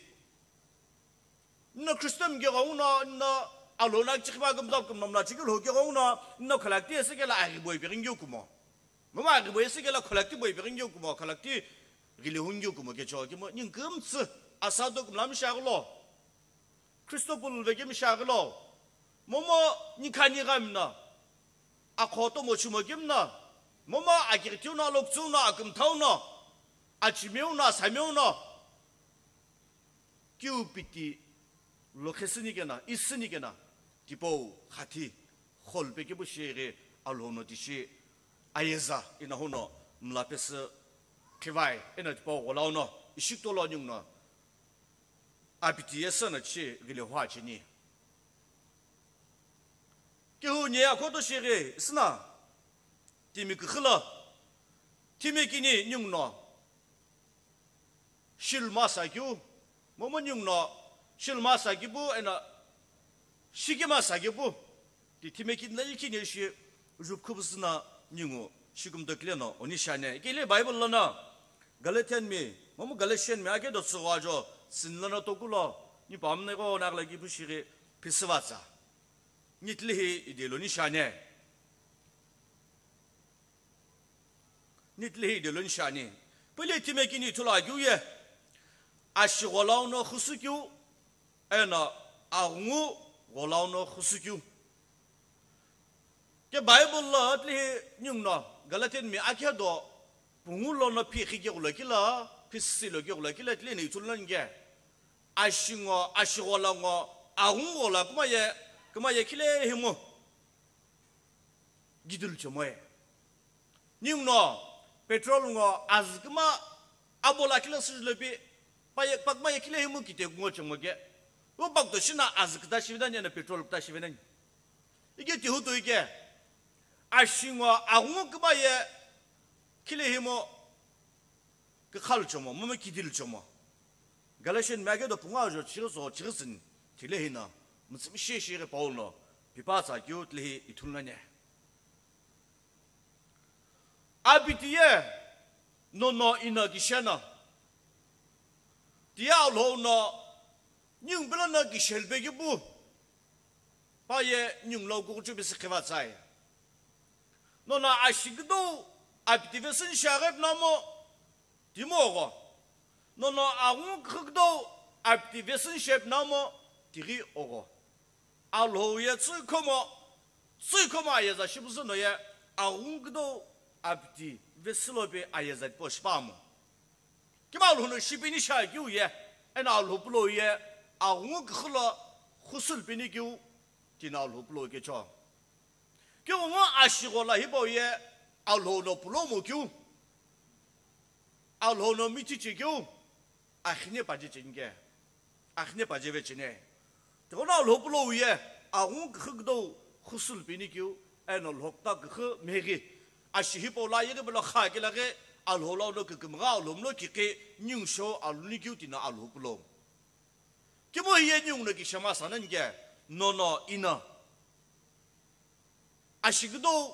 No Christian ke gong no, no alhona chikiba gum dop gum nomna chiki lho ke gong no, no kholakiti ese kelo aghi boi piri ngiu kumo. Momu aghi boi ese kelo kholakiti boi piri ngiu kumo, kholakiti ghile hu ngiu kumo kecho, kimo, ning kumtsu, asa do kumlam shaglo. Christo pul vekemi shaglo. Momu nikhani gamna. Akhoto mochimo kimna. Momu akirtiu no, lokchu no, akumthau no. Achimiu no, asamiu no. Kiu piti lokhesini kena, isini kena. Tipau, khathi, kholpe kepu shiri, alhono tishi. Ayeza, ina huno, mlapesü, khivai, ina tipau gholauno, ishikto lo nyungno. Apiti yesü na chi ghile hua cheni. Kihu nye akhoto shiri sina. Timi kukhula. Timi kini nyungno. Shilma sakiu. Momu nyungno. Shilma sakipu ena. Shikima sakipu. Ti thime kinla ikini shi jupkhupu sina ningu shikumto kile no oni shane. Kile Bible lono Galatian mi, momu Galatian mi ake do tsugho ajo, sin lono tokulo, ni pamne go nak lagi pushiri pisivatsa. Nitlihi idelo ni shane. Nitlihi idelo ni shane. Pili thime kini thula kiu ye. Ashi gholau no khusu kiu. Eno aghungu gholau no khusu kiu. Ke Bible lo tlihi nyungno Galatian mi akhe do pungu lono phi khi ke gula kila, phi si lo ke gula kila tlihi ni ithulu nani ke. Ashi ngo, ashi ghola ngo, aghungu ghola kuma ye, kuma ye khile himu. Gidul chomoe. Ninguno petrol ngo azü kuma abola kile süjülopi, paye, pakma ye kile himu kite kungo chongo ke. Wo pakto shina azü kta shivinani ena petrol kta shivinani. Ike tihutu ike. Ashingo agungu kuma ye kile himu kikhalu chomo, momu kidilu chomo. Galatian mi ake do pungu ajo chighi so chighi sin tile hina, mütsümi shesheghi Paul no, pipa tsa keu tile hi ithulu nani. Abiti ye, nono ino kisheno. Tiye Alhou no, ningu pelo no kishelpe kipu. Pa ye ningu lo kukuchu bisi khiva tsai. Nono ashi kudou, abiti vesin shaghe pnamo, timo ogho. Nono agungu kukudou, abiti vesin shepnamo, tighi ogho. Alhou ye tsüikhomo, tsüikhomo ayeza shipusu no ye, aghungu kudou apiti vesilope ayeza tipau shipamo. Kima Alhou no shipini shakeu ye, eno Alhou pulou ye, aghungu kukhulo khusulpini keu, tino Alhou pulou kecho. Keu ngo ashi ghola hipau ye, Alhou no pulomo keu, Alhou no mithiche keu, akhine paje chenike. Akhine paje vechene. Tiqono Alhou pulou ye, aghungu kukudou khusulpini keu, eno lhokta kuku meghi. Ashi hipau la yeghi pelo kha kila ghi, Alhou lau no kukumuga Alhou mlo kikhi, ningu sho aluni keu tino Alhou pulou. Kimo hiye ningu no kishema sananike, nono ino. Ashi kudou,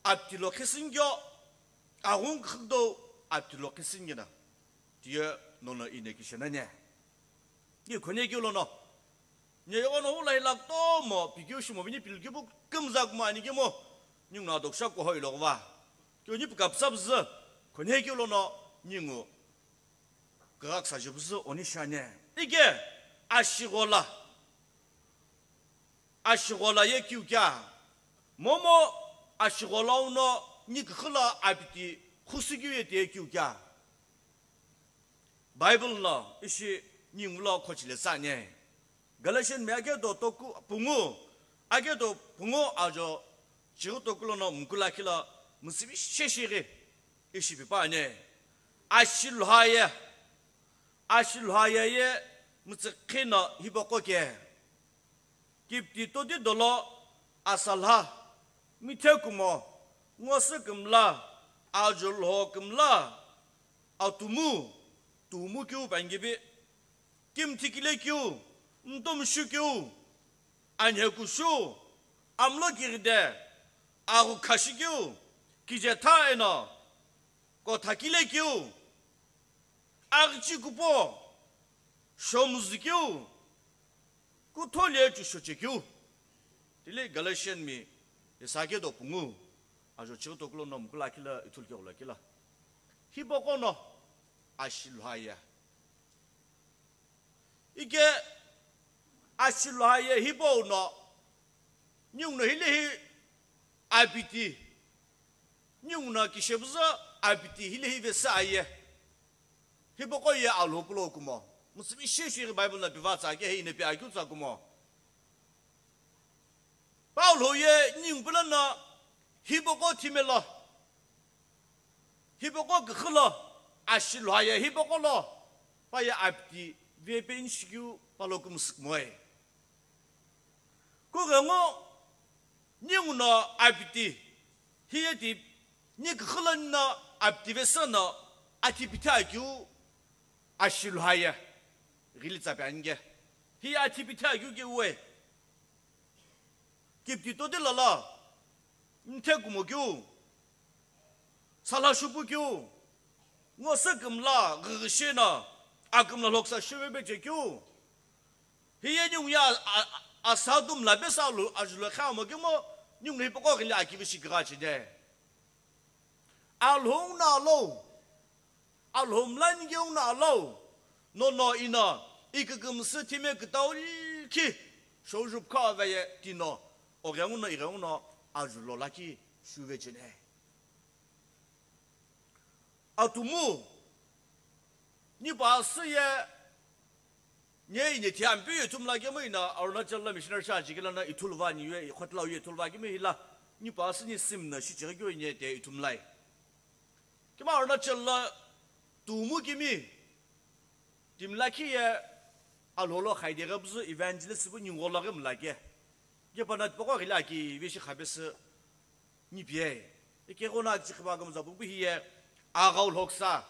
apiti lo khisingyo, aghungu kudou, apiti lo khisingina. Tiye nono ino kishenane. Ni khone keu lono. Nye yono ulai lak tomo, pikeu shimo vini pilkipu kumzak mani kemo. Ningu no adoksha ko hoi lo va. Keu ni pika psap zü, khone keu lono, ningu. Kagak sa jubuzü oni shane. Ike, ashi ghola. Ashi ghola ye keu kya. Momu ashi ghola uno ni kukhula apiti khusu keu ye te keu kya. Bible no ishi ningu lo khochile tsü anie. Galatian mi aketo toku pungu, aketo pungu ajo chighi toku lono mkula kilo mütsümi sheshighi ishi pipa anie. Ashi lhoaye, ashi lhoaye ye mütsükhino hipaqo ke. Kipti toti dolo asalha, mithe kumo, ngosü kümla, ajo lho kümla, atumu, tumu keu pangibi, kimthi kile keu, mtomshu keu, anhekushu, amlo kiride, aghu khashi keu, kijetha eno, kotha kile keu, aghichi kupo, shomzü keu, kuthole chushoche keu. Tile Galatian mi isa aketo pungu, ajo chighi toku lono mkula kilo ithulu kegula kilo. Hipaqo no ashi lhoaye. Ike ashi lhoaye hipau no, ningu no hilehi apiti, ningu no kishepüzü apiti hilehi vesa aye. Hipaqo ye alhou pulo kumo. Mütsümi sheshighi Bible no piva tsü ake hei ine pi akeu tsü kumo. Paulo ye ningu pulo no hipaqo thimelo. Hipaqo küxü lo, ashi lhoaye hipaqo lo, pa ye apiti vepe inishikeu palo kümsükmoe. Kughengu ningu no apiti, hiye ti ni küxü lo no apiti vesü no athi pitha keu ashi lhoaye ghili tsa pe anike. Hiye athi pitha keu ke ue. Kipti toti lala, mthe kumo keu, salha shupu keu, ngosü kümla ghüghüshi no, akümla lhoksa shuve beche keu. Hiye ningu ye a, a, asa dumla besa alu, ajulo khamo kemo, ningu hipaqo ghili akivi shi kigha chide. Alhou no alou, Alhou mla nigeu no alou, nono ino, ikükümsü thime kütau likhi, shouju pkha veye tino, oghenguno ighenguno ajulo lakhi shuve chene. Atumu, nipa asü ye, Nye ine thiampi ye ithumla kemu ina Arunachal la missionary church kila na ithulva ni ye, ikhotla ye ithulva kemu hila, nipa asü ni sim na shi chighi keu ine te ithumlai. Kima Arunachal la tumu kimi, timla ki ye, alholo khaide ghe buzu evangelist bu ningo la ghe mla ke. Ye pa na tipoko ghila ki, vishi khabesü, nipi ye. Ike gho na kichikhiba ghe mza bu bu hi ye, aghau lhoksa.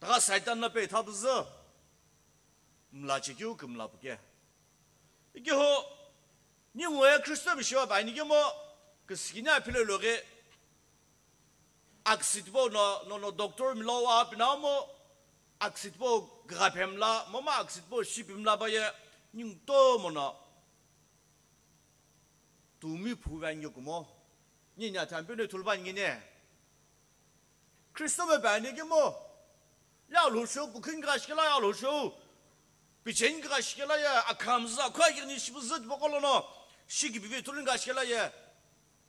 Taga Saitan na pe thabuzu. Mla chekeu kümla puke. Ikeho, ningu ye Kristo mishiwa bai nikemo, küsikini aphilo loghe, aksitbo no, no, no, doctor milo wa pinamo, aksitbo gapemla, mama aksitbo shipimla baye, ningu to mono, tumi phuva nge kumo, ni nya thampe ne thulba ngine. Kristo me bani kemo. Ya lhusho, pukhin ka shikela ya lhusho. Pichen ka shikela ya, akham za, khwa ki ni shibu zut bokolo no. Shiki bibi tulin ka shikela ya.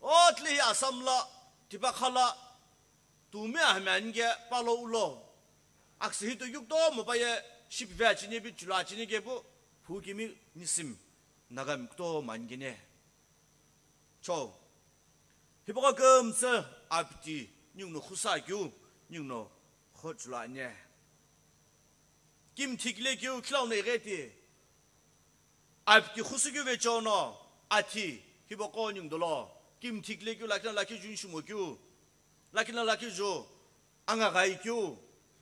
O tle hi Assam la, tipa khala. Tumi ahme ange palo ulo. Aksi hito yukto mo pa ye, shipi ve achini bi chula achini ke bu, phu kimi nisim. Naga mikto man gine. Cho. Hipaka kümtsü apiti, ningu no khusa keu, ningu no khochula anye. Kim thikle keu, khilau no igeti. Apiti khusu keu vecho no, athi, hipako ningu dolo. Kim thikle keu, lakina lakhi ju nshimo keu. Lakina lakhi ju. Anga ghai keu,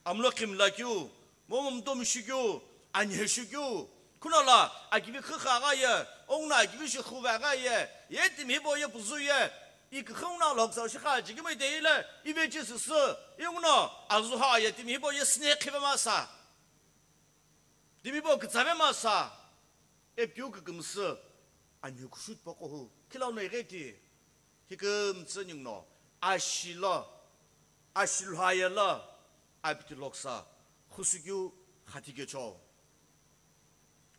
amlo khimla keu, momo mtomi shi keu, anhe shi keu, khuna la akivi khikha gha ye, ongna akivi shi khuva gha ye, ye timi hipau ye puzu ye, ikükhü ongna lhoksa shi kha chikimai te ile, ive chi süsü, ingno, azu ha ye timi hipau ye sine khive masa. Timi hipau kütsave masa. Epikeu kükümsü, anhe kushut pakohu, khilau no igeti, hikümtsü ningu no, ashi lo, ashi lhaya lo, apiti lhoksa, khusu keu, khati kecho.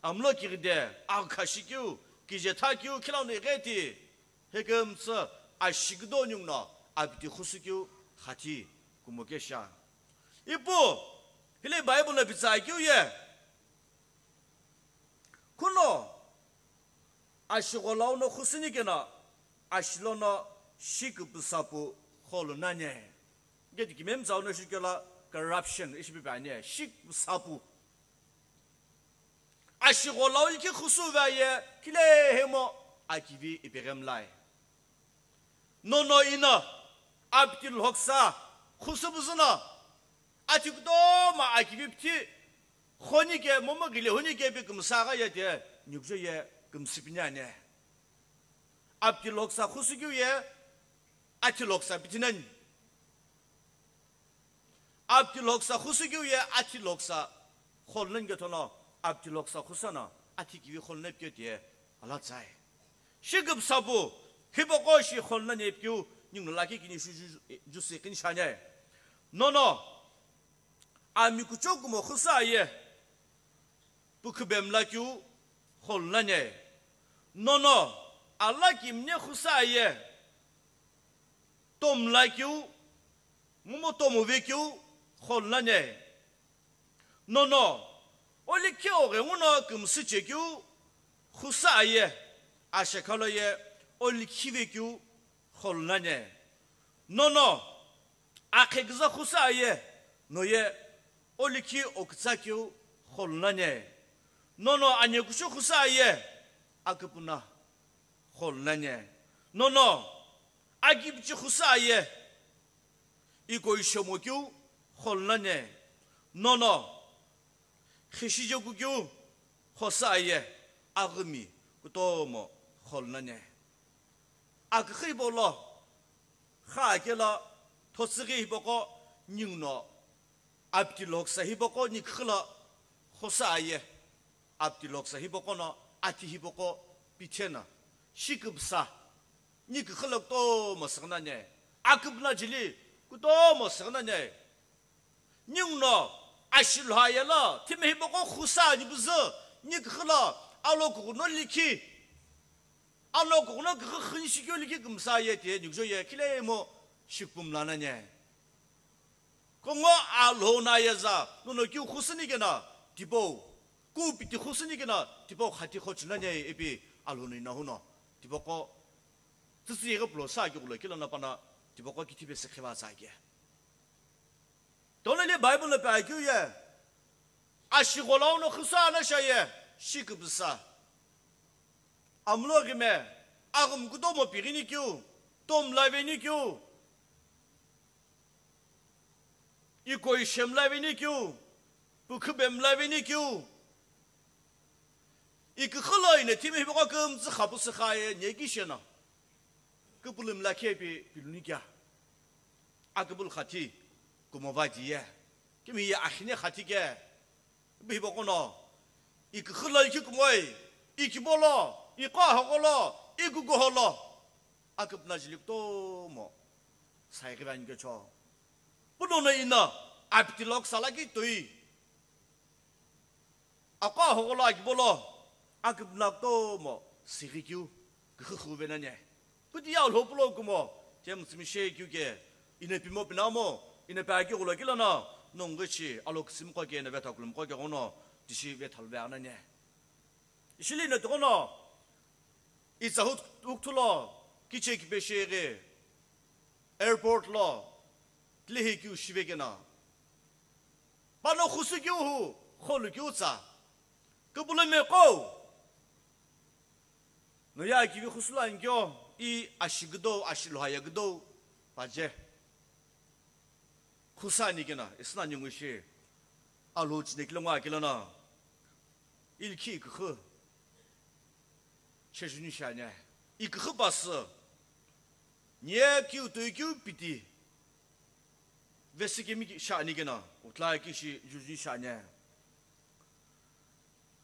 Amlo kiride, agkhashi keu, kijetha keu, khilau no igeti, hikümtsü, ashi kido ningu no, apiti khusu keu, khati, kumo kesha. Ipu, hile Bible no pitsa keu ye, Kuno ashigho lau no khusüni keno, ashi lono shiküpüsa pu xolu nani. Keti kimemtsau no shikelo corruption ishi pipe ani, shiküpüsa pu. Ashigho lau likhi khusu ve aye, kilehi mo akivi ipeghi mlai. Nono ino apiti lhoksa khusu püzü no, athi kutomo akivi pithi khoni ke momu ghile huni ke pi kümsa gha ye de, nikujo ye kümsü pini ani. Apiti lhoksa khusu keu ye, athi lhoksa pithi nani. Apiti lhoksa khusu keu ye, athi lhoksa xolu nani kethono, apiti lhoksa khusu no, athi kivi xolu nani pikeu ye, ala tsai. Shiküpüsa pu, hipaqo shi xolu nani pikeu, ninguno lakhi kini shu ju-, ju-, jusi kini shani. Nono, ami kuchou kumo khusu aye, pukhube mla keu xolu nani. Nono, ala kimne khusu aye, tomla keu, momu tomu ve keu xolu nani. Nono, olikhi oghenguno kümsü che keu khusu aye, ashekha lo ye olikhi ve keu xolu nani. Nono, akhe küzü khusu aye, no ye olikhi okütsa keu xolu nani. Nono, anekushu khusu aye, aküpüna xolu nani. Nono, akipichi khusu aye, iko ishemo keu xolu nani. Nono, xishije kukeu khusu aye, aghümi kutomo xolu nani. Aküxü hipau lo, kha akelo, thotsüghi hipaqo, ninguno apiti lhoksa hipaqo niküxü lo khusu aye, apiti lhoksa hipaqo no, athi hipaqo pitheno, shiküpüsa niküxü lo kutomo süghü nani, aküpüna jili kutomo süghü nani. Ninguno ashi lhou aye lo, thime hipaqo khusu ani püzü niküxü lo, alokughuno likhi, alokughuno küxü xünshi keu likhi kümsa ye de, nikujo ye kilehi mo shiküpü mla nani. Kungu Alhou no ayeza, nono keu khusu ni keno, tipau, ku piti khusu ni keno, tipau khati khochu nani ipi Alhou no ino huno, tipaqo, tsütsü yeghi pulo sa keu kulo kilo no pano, tipaqo kithi pe sekhe va tsa ke. Tolo le Bible lo pi akeu ye, ashigho lau no khusu ana sha ye, shiküpüsa. Amlo ghime, aghümi kutomo pighini keu, tomla veni keu, iko ishe mla veni keu, pukhube mla veni keu, iküxü lo ino thime hipaqo kümtsü khapu sükha ye, nyeki sheno. Küpülü mla khe pi, piluni kea. Aküpülü khathi, kumo va di ye. Kimi ye akhine khathi ke. Ipi hipaqo no, iküxü lo ikhi kumoi, ikibo lo, iqo ahogho lo, ikukuho lo, aküpüna jili kutomo saighi vani kecho. Puno no ino apiti lhoksa lakhi toi, aqo ahogho lo akibo lo, aküpüna kutomo sighi keu, küxü xü ve nani. Kuti ye Alhou pulo kumo, timi tsümi she keu ke, ino pimo pinamo, ino pi akeu kulo kilo no, nongu chi, alo küsümi qo ke, ino vetha kulumi qo ke ghono, tishi vetha lu ve anani. Ishili ino tighono, itsa hut-, hukthu lo, kiche kipe sheghi, airport lo, tilehi keu shive keno. Pano khusu keu hu, xolu keu tsa. Küpülü meqo. No ye akivi khusu lo ani keu, i ashi küdou, ashi lhou aye küdou, paje. Khusu ani keno, isna ningu shi, Alhou chine kilo ngo akilo no. Ilikhi iküxü. Chejuni shani. Iküxü pasü. Nye keu toi keu piti. Vesikemi ki-, shani keno. Utla ki shi jujuni shani.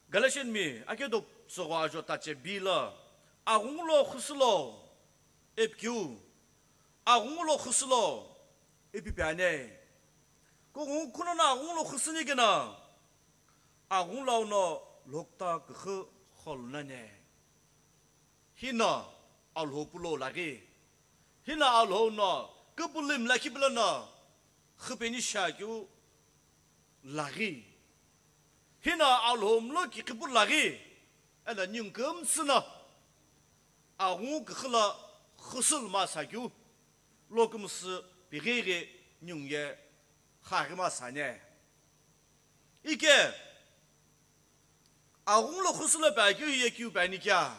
Galatian mi, ake do sogo ajo tache bi lo. Aghungu lo khusu lo. Epikeu. Aghungu lo khusu lo. Epi pi ani. Kughungu kuno no aghungu lo khusu ni keno. Aghungu lau no lhokta küxü xolu nani. Hino Alhou pulo laghi. Hino Alhou no küpülü mla khipulo no xüpeni shakeu laghi. Hino Alhou mlo ki khipu laghi. Eno ningu kümtsü no aghungu küxü lo xüsülu masa keu, lokümsü pighi ghi ningu ye xaghima sane. Ike aghungu lo xüsülu pi akeu ye keu pi ani kea?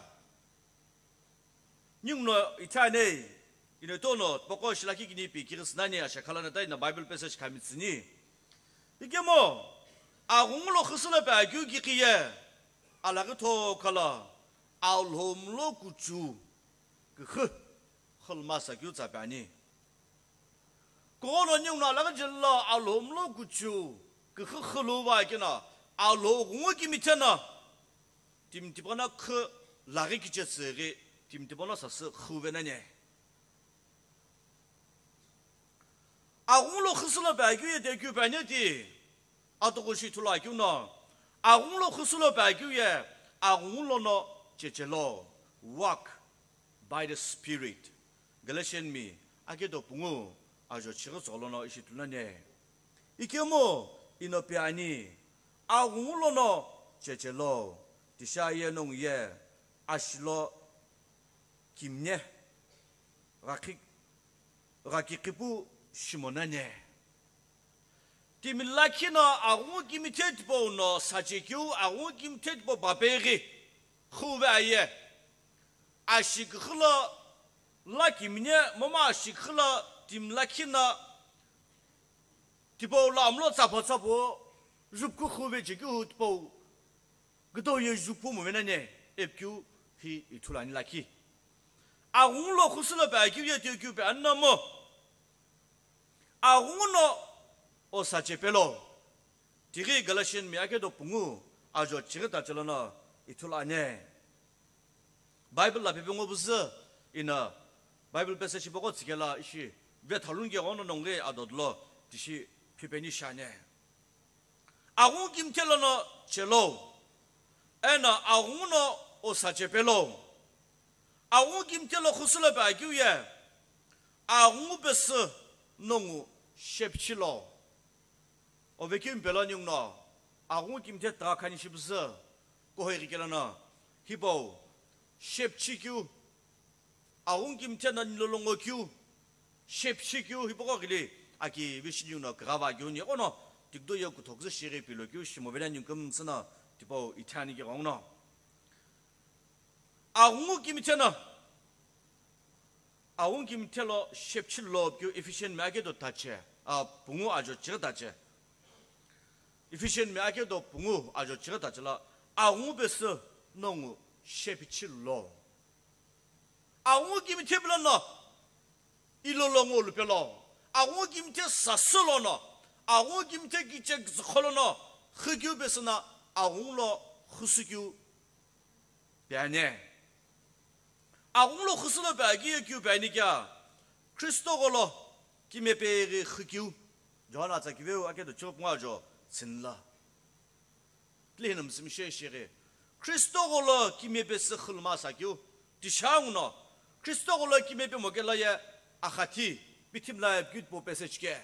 Ningu no ithani, ino itono tipaqo shilakhi kini pi kighi sünani, ashe khalano ta ino Bible passage khami tsüni. Ikemu aghungu lo xüsülu pi akeu kikhi ye alaghi thokha lo Alhou mlo kuchou küxü xülu masa keu tsa pi ani. Kono ningu no alaghi jeli lo Alhou mlo kuchou küxü xülu va keno, Alhou ghungu kimithe no timi tipaqo no khü laghi kichetsü ghi timi tipaqo no sasü xüve nani. Aghungu lo xüsülu pi akeu ye ti keu pi ani ti, atoqo shi ithulu akeu no, aghungu lo xüsülu pi akeu ye aghungu lono chechelo, walk by the Spirit. Galatian mi akedo pungu ajo chighi tsüghü lono ishi ithulu nani. Ikemu ino pi ani, aghungu lono chechelo, tisha ye nongu ye, ashi lo kimne, ghaki-, ghaki qipu shimo nani. Timi lakhi no aghungu kimithe tipau no sache keu, aghungu kimithe tipau papeghi xüve aye. Ashi küxü lo la kimne, momu ashi küxü lo timi lakhi no tipau lo amlo tsapho tsapho, züpkhu xüve chekeu hu tipau küdo ye züphu move nani, ipi keu hi ithulu ani lakhi. Aghungu lo xüsülu pi akeu ye ti keu pi ani no mu, aghungu no osa chepelo. Tighi Galatian mi akedo pungu ajo chighi tache lono ithulu ani. Bible lo pipe ngo püzü, ino Bible passage hipaqo tsükela ishi vethaluni ke ghono nongu ghi ado dolo tishi phipeni shiani. Aghungu kimithe lono chelo, eno aghungu no osa chepelo. Aghungu kimithe lo xüsülu pi akeu ye aghungu pesü nongu shepichilo. Ovekeu mpe lo ningu no aghungu kimithe ta khani shi püzü, kuhoi ghikelo no hipau shepichi keu, aghungu kimithe no nilolongo keu, shepichi keu hipaqo ghili aki vishi ningu no küghava keu ni, kono tiküdo ye kuthoküzü shighi pilo keu shimove nani ningu kümtsü no tipau ithani ke ghenguno. Aghungu kimithe no, aghungu kimithe lo shepichilo keu Ephesian mi akedo tache, a, pungu ajo chighi tache. Ephesian mi akedo pungu ajo chighi tache lo aghungu pesü nongu shepichilo. Aghungu kimithe pelo no ilolongo lupelo, aghungu kimithe sasü lono, aghungu kimithe kicheküzü kholono, xükeu pesü no aghungu lo xüsükeu pi ani. Aghungu lo xüsülu pi akeu ye keu pi ani kea? Khristo gholo kimepeghi xükeu. John atsa kiveu akedo chighi pungu ajo tsünilo. Tile hino müsümshe shighi. Khristo gholo kimepe sü xülu masa keu. Tisha nguno Khristo gholo kimepe mo kelo ye axathi pithimla ye keu tipau passage ke.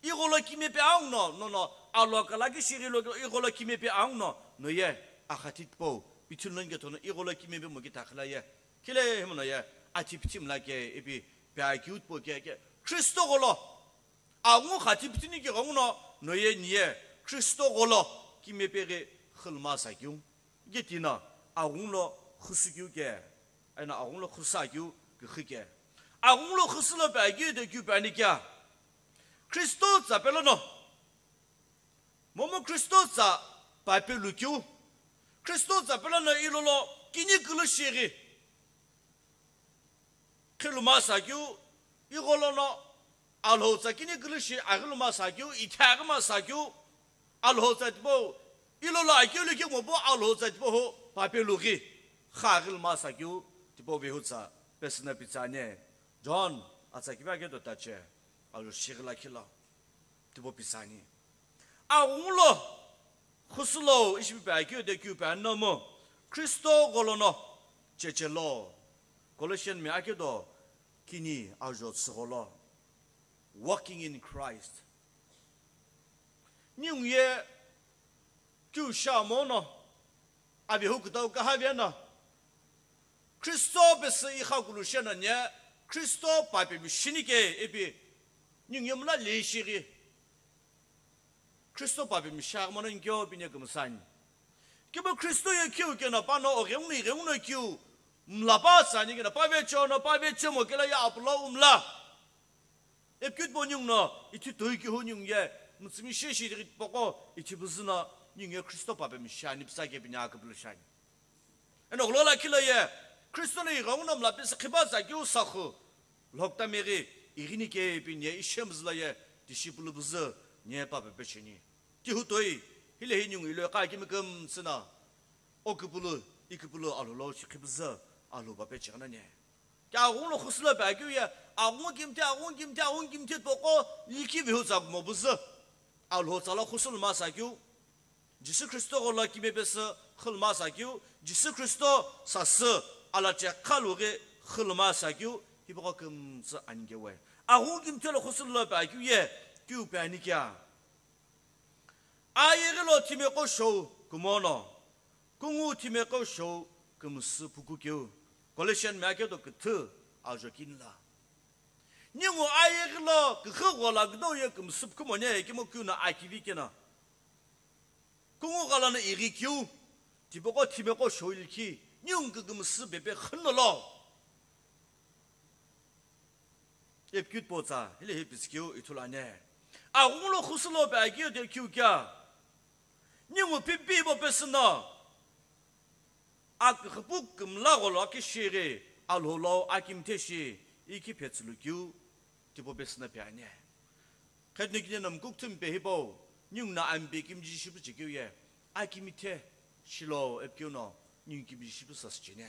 Igholo kimepe anguno, nono alo kala ki shighi lo igholo kimepe anguno, no ye axathi tipau pithimla ke thono igholo kimepe mo keu ta khila ye. Kile himono ye athi pithimla ke ipi pi akeu tipau ke, ke Khristo gholo. Aghungu xathi pithini ke ghenguno, no ye ni ye Khristo gholo kimepeghi xülu masa keu. Ike tino aghungu lo xüsükeu ke, eno aghungu lo xüsa keu küxü ke. Aghungu lo xüsülu pi akeu ye ti keu pi ani kea? Khristo tsa pelo no, momu Khristo tsa papelu keu. Khristo tsa pelo no ilolo kini külü shighi xülu masa keu, igholo no Alhou tsa kini külü shi aghilu masa keu, ithaghi masa keu, Alhou tsa tipau, ilolo akeu lo keu mopu Alhou tsa tipau ho papelu ghi xaghilu masa keu tipau vehu tsa pesü no pitsani. John atsa kive akedo tache, ajo shighi lakhi lo tipau pitsani. Aghungu lo xüsülu ishi pi akeu ye ti keu pi ani no mu, Khristo gholo no chechelo. Colossian mi akedo kini ajo tsügholo. Walking in Christ. Ningu ye keu sha mono Avehu kütau kaha vena. Kristo pesü ighakulu shena nye, Kristo papemi shinike ipi, ningu ye mla leishi ghi. Kristo papemi shaghi mono nkyo pi nye kümsü ani. Kibo Kristo ye kiu keno pano o ghenguno, ghenguno kiu mla pa tsani keno pa vecho no, pa vecho mo kela ya apulo umla. Epikeu tipau ningu no, ithi toi kihu ningu ye, mütsümi sheshi ri tipaqo, ithi püzü no, ningu ye Kristo papemi shani püsa ke pi nye aküpülü shani. Eno gholo lakhi lo ye, Kristo lo ighenguno mla pesü khipa tsa kiu sakhu, lhokta meghi, ighini ke pi nye ishemzü lo ye, disciple püzü, nye pape pecheni. Kihu toi, hile hi ningu ilo ye qa kimi kümtsü no, o küpülü, i küpülü Alhou lo shi khipüzü, Alhou pape cheghi no nye. Ke aghungu lo khusu lo pe akeu ye, aghungu kimthe, aghungu kimthe, aghungu kimthe tipaqo likhi vehu tsa kumo püzü. Alhou tsa lo khusu lo masa keu. Jisü Kristo gholo kime pesü khü lo masa keu. Jisü Kristo sasü ala chekha lo ghi khü lo masa keu. Hipaqo kümtsü ani ke we. Aghungu kimthe lo khusu lo pe akeu ye, kiu pe ani kea. Ayeghi lo thimeqo shou kumo no. Kungu thimeqo shou kümsü phuku keu. Colossian mi akedo küthü ajo kini la. Ningu ayeghi lo küxü ghola küdou ye kümsü phuku mo nye kimo keu no akivi keno. Kungu ghala no ighi keu. Tipaqo thimeqo shou likhi. Ningu kükümsü pepe khüno lo. Epikeu tipau tsa, hile hi püzü keu ithulu ani. Aghungu lo khusu lo pe akeu de kiu kea. Ningu pipi bo pesü no. Aküxüpu kümla gholo akishighi, Alhou lo akimthe shi, ikhi phetsülu keu, tipau pesü no pe ani. Khetino kini no mkukthumi pe hipau, ningu no ampe kimiji shipu chekeu ye, akimthe shilo epikeu no, ningu kimiji shipu sasü cheni.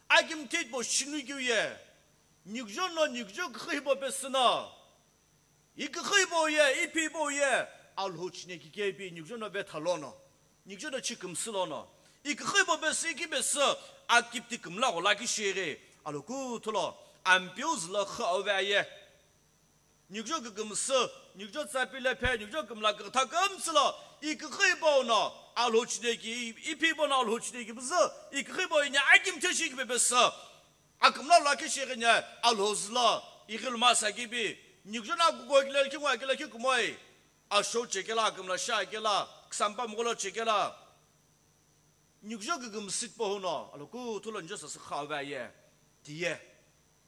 Akimthe tipau shinu keu ye, nikujo no nikujo küxü hipau pesü no, iküxü hipau ye, iphi hipau ye, Alhou chine kike pi nikujo no vetha lono, nikujo no chi kümsü lono, iküxü hipau pesü, ikhi pesü, akipti kümla ghola kishighi, Alhou kuthu lo, ampeu zü lo xü auve aye. Nikujo kükümsü, nikujo tsapi lephe, nikujo kümla kükütha kümtsü lo, iküxü hipau no, Alhou chine ki, iphi hipau no Alhou chine ki püzü, iküxü hipau ye akimthe shi ki pe pesü. Akümla lo lakhi shighi nye Alhou zü lo, ighi lo masa kipi, nikujo no kuko kile likhi ngwa kile likhi kumoi. Ashou chekela, akümla sha kela, ksampa mughulo chekela. Nikujo kükümsü tipau no, Alhou kuthu lo njo sasü xü auve aye, tiye,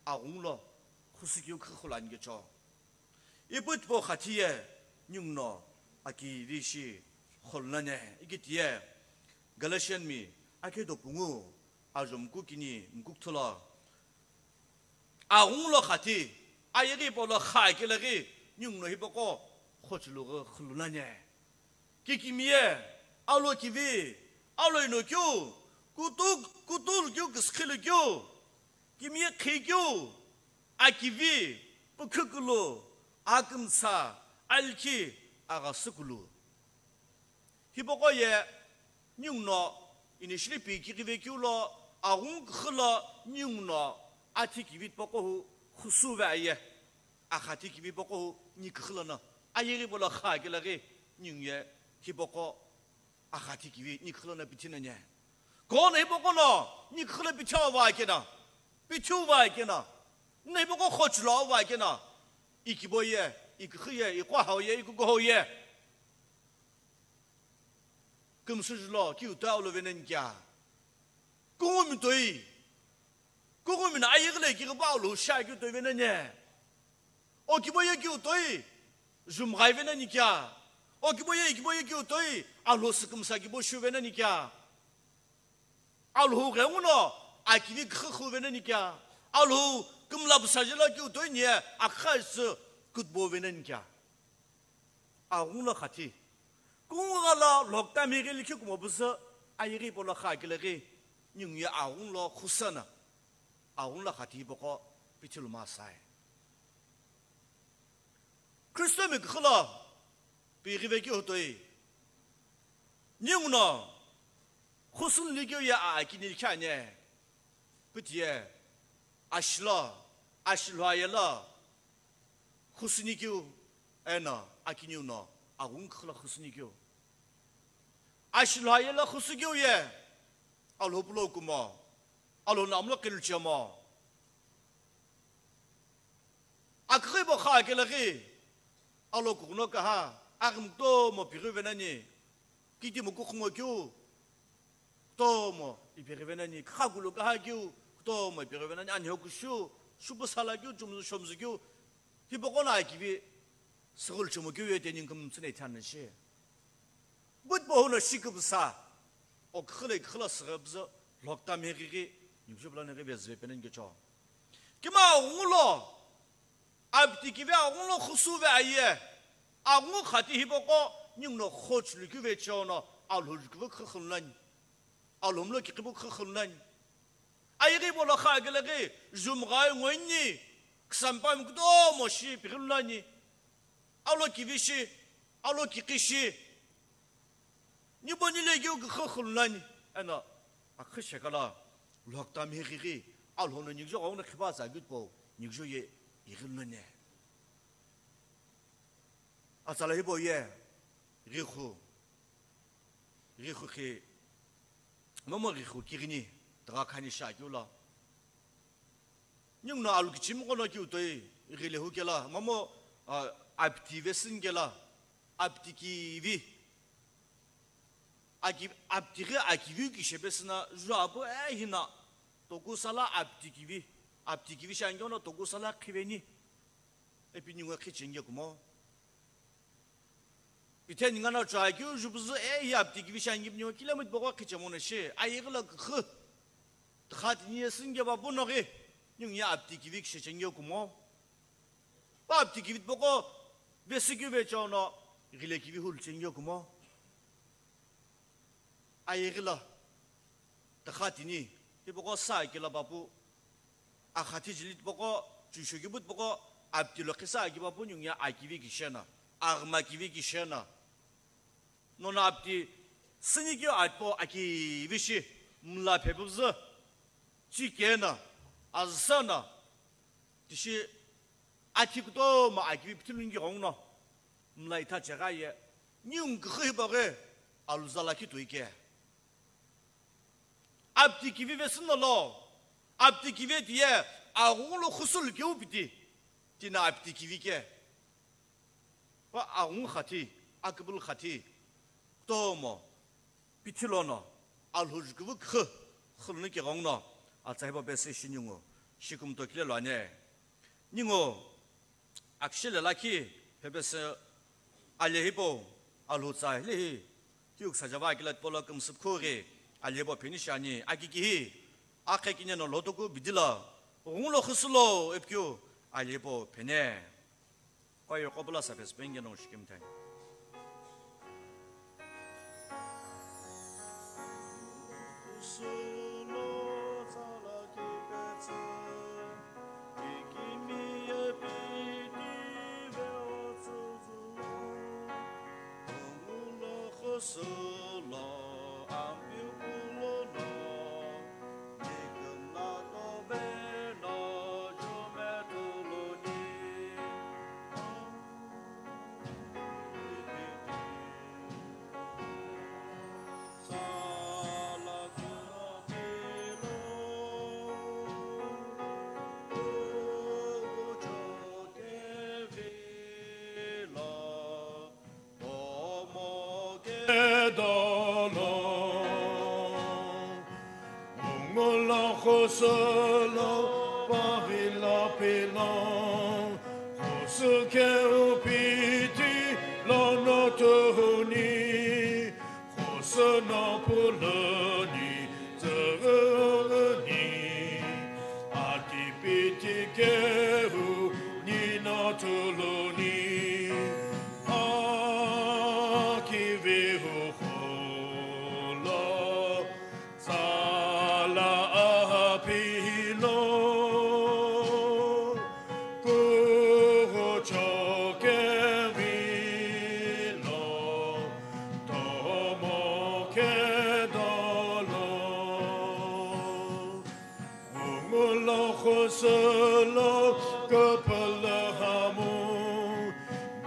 aghungu lo, khusu keu küxü lo ani kecho. Ipu tipau khathi ye, ningu no, akivi shi, kholnane, ikitiye, Galatian mi, akedo pungu, ajo mkukini, mkukthula. Aghungu lo khathi, ayeghi hipau lo kha kele ghi, ningu no hipaqo, khochulu ghi khulunane. Kikimiye, alo kivi, alo ino keu, kutu, kutu lo keu, küsükhi lo keu, kimiye khi keu, akivi, pükhükulu, akümtsa, alikhi, aghasükulu. Hipaqo ye, ningu no, initially pi kighive keu lo, aghungu küxü lo, ningu no, athi kivi tipaqo hu, khusu ve aye. Akhathi kivi hipaqo hu, ni küxü lono, ayeghi hipau lo kha kele ghi, ningu ye, hipaqo, akhathi kivi, ni küxü lono pithi nanye. Kono hipaqo no, ni küxü lo pithi va keno, pithi va keno, no hipaqo khochulu va keno, ikibo ye, iküxü ye, iqo hau ye, ikuko hau ye. Kümsü julo, kiu toi Alhou venani kea. Kungumi toi. Kungumi no ayeghi lo kighipa Alhou sha kiu toi venani. O kibo ye kiu toi. Jumghai venani kea. O kibo ye, kibo ye kiu toi. Alhou sükümsa kibo shu venani kea. Alhou ghenguno akivi küxü xü venani kea. Alhou kümla pusa jelo kiu toi nye akha sü kutbo venani kea. Aghungu lo khathi. Kungu ghala lhokta meghi likhi kumo püzü ayeghi hipau lo kha kele ghi ningu ye aghungu lo khusu no. Aghungu lo khathi hipaqo pithi lo masai. Kristo mi küxü lo, pighive keu toi. Ningu no, khusu ni keu ye a akini likhi anye. Püthi ye, ashi lo, ashi lhua ye lo, khusu ni keu, eno, akiniu no, aghungu küxü lo khusu ni keu. Ashilha yela khusu keu ye, Alhou pulo kumo, Alhou no amlo kiluchemo. Aküghübo kha kela ghi, alo kukuno kaha, aghim kutomo pighive nani, kitimu kukhumo keu, kutomo ipighive nani, khakulo kaha keu, kutomo ipighive nani, anheho kushu, shupu sala keu, chumzu shomzu keu, hipaqo no akivi, süghülu chemo keu ye teni kümtsüne ithani shi. But bohu no shi küpüsa, o küxü le küxü lo süghü püzü, lhokta mheghi ghi, ningujo pula neghi vezüve peni nikecho. Kima aghungu lo, apitikivi aghungu lo khusuve aye, aghungu khati hipaqo, ningu no khochulu küve cheo no, Alhou jukuvu küxü khulunani. Alhou mlo kiqivu küxü khulunani. Ayeghi bolo kha kela ghi, jumgha ngoini, küsampami kutomo shi pighi lunani. Alo kivi shi, alo kiqi shi. Nibo nile keu küxü khulunani. Eno, aküxü shekala, lhokta mheghi ghi, Alhou no ningujo ghenguno khipa tsa keu tipau, ningujo ye ighi lunani. Atsala hipau ye, ghikhu. Ghikhu khi, momu ghikhu kighini, tugha khani shi akeu lo. Ningu no alu kichimi qo no kiu toi, ghilehu kela, momu, a, apiti vesüni kela, apitikivi. Aki-, apiti ghi akiviu kishe pesüna, ju apu, eh, hina, toku sala apitikivi, apitikivi shi ani keu no toku sala khiveni, ipi ningu khicheni ye kumo. Pithe ningu no choi keu ju püzü, eh, hi apitikivi shi ani keu ningu kilometer tipaqo khichemo no shi, ayeghi lo küxü. Tugha tini ye süni keva pu no ghi, ningu ye apitikivi kishe cheni ye kumo. Pa apitikivi tipaqo, vesü keu ve cheo no, ghile kivi hulu cheni ye kumo. Ayeghi lo, tugha tini, tipaqo sa kela papu, akhathi jeli tipaqo, chuisho kipu tipaqo, apiti lo khisa kiva pu ningu ye akivi kishe no, aghima kivi kishe no. Nono apiti, süni keu atipo akivi shi, mla phepüzü, chikena, azüsana, tishi athi kutomo akivi pithi lungi ghenguno, mla itha chegha ye, ningu küxü hipau ghi, alu zala khi toi ke. Apitikivi vesüno lo, apitikivi tiye, aghungu lo khusu lu keu piti, tina apitikivi ke. Pa aghungu khathi, akübulu khathi, kutomo, pithi lono, Alhou jukuvu küxü, khuluni kighenguno, atsa hipau pesü shi ningu, shi kümtokile lo ani. Ningu, akishe le lakhi, phepesü, ali hipau, Alhou tsa hile hi, kiu küsa java kila tipau lo kümsüpkhu ghi, ali hipau pheni shi ani, aki kihi, akhe kine no lhotoku bidi lo, ghungu lo khusu lo, ipi keu, ali hipau pheni. Choir qo pula sa phesü penge no shikimthani. Dolo, ungula khosolo, pavila pilo, khosuke upiti lono tuhuni, khosono puloni, tsuguni, atipiti kehu nino tuluni. Akivihu kholo, tsala apilo, kuhu choke vilo, tomo kedolo. Ungulo khosolo, kapala hamu,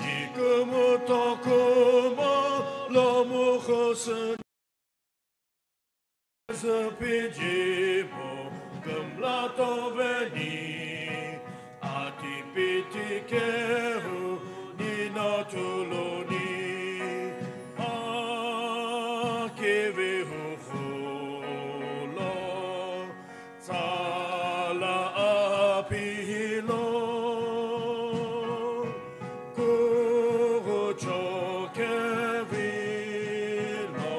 nikumu tokumo, lomu khoso. Tsüpiji pu kümla toveni, atipiti kehu nino tuluni, akivi huhulo, tsala apihilo, kuhucho kevilo,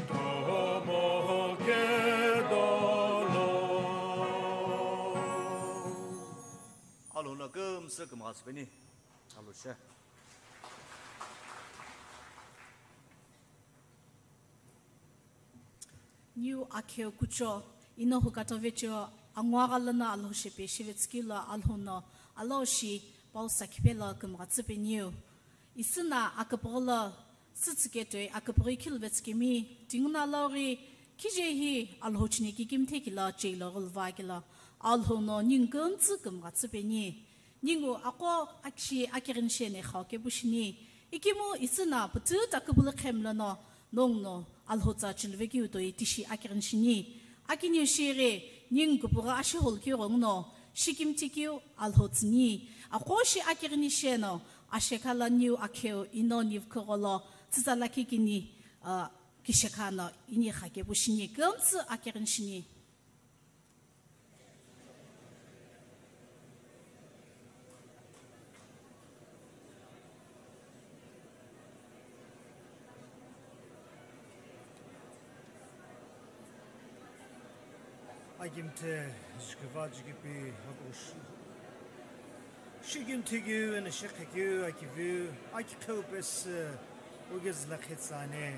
tomo kedolo. Alhou no kümsü kümgha tsüpeni. Alhou she. Niu akheu kucho, ino hukatovecho, anguagha lono Alhou shepe shivetskilo Alhou no, Alhou shi, pau sakipelo kümgha tsüpeniu. Isüna aküpüghülo, sütsüketoi aküpüghü khiluvetsükemi, tinguna lauri, khije hi Alhou chini kikimthekilo, cheilo ghuluva kilo, Alhou no ningu kümtsü kümgha tsüpeni. Ningu aqo akshi akighini sheni khau kepu shini. Ikimu isüna pütü taküpülü khemlono nongno Alhou tsa chiluvekeu toi tishi akighini shini. Akiniu shighi ningu kupugha ashi hol keu ghenguno shikimthi keu Alhou tsüni. Aqo shi akighini sheno ashekha la niu akheu ino niu khugho lo tsütsa lakhi kini, ah, kishekha no ini kha kepu shini. Kümtsü akighini shini. Akimthe, jiküva jikipi, akosh. Shikimthi keu, eno shekhe keu, akiviu, akikheu pesü, ugezü lakhi tsane.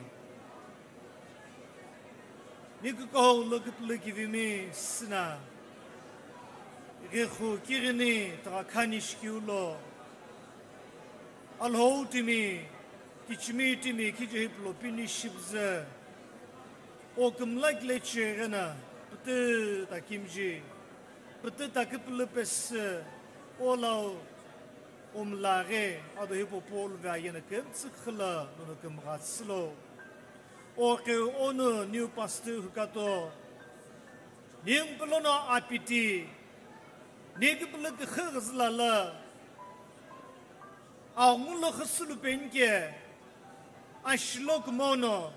Ni kükau lo küpülü kivimi süna, ghikhu kighini tugha khani shikiu lo, Alhou timi, kichimi timi khije hiplo pini shipüzü, o kümla kile cheghi na, pütü ta kimji, pütü ta küpülü pesü, o lau, o mlaghi, ado hipau Paul ve ayena kümtsü khüla, nono kümgha tsülo. O qeu onu niu pastor hukato, ningu pülono apiti, ni küpülü küxü ghüzüla la, aghungu lo xüsülu penike, ashilo kumono,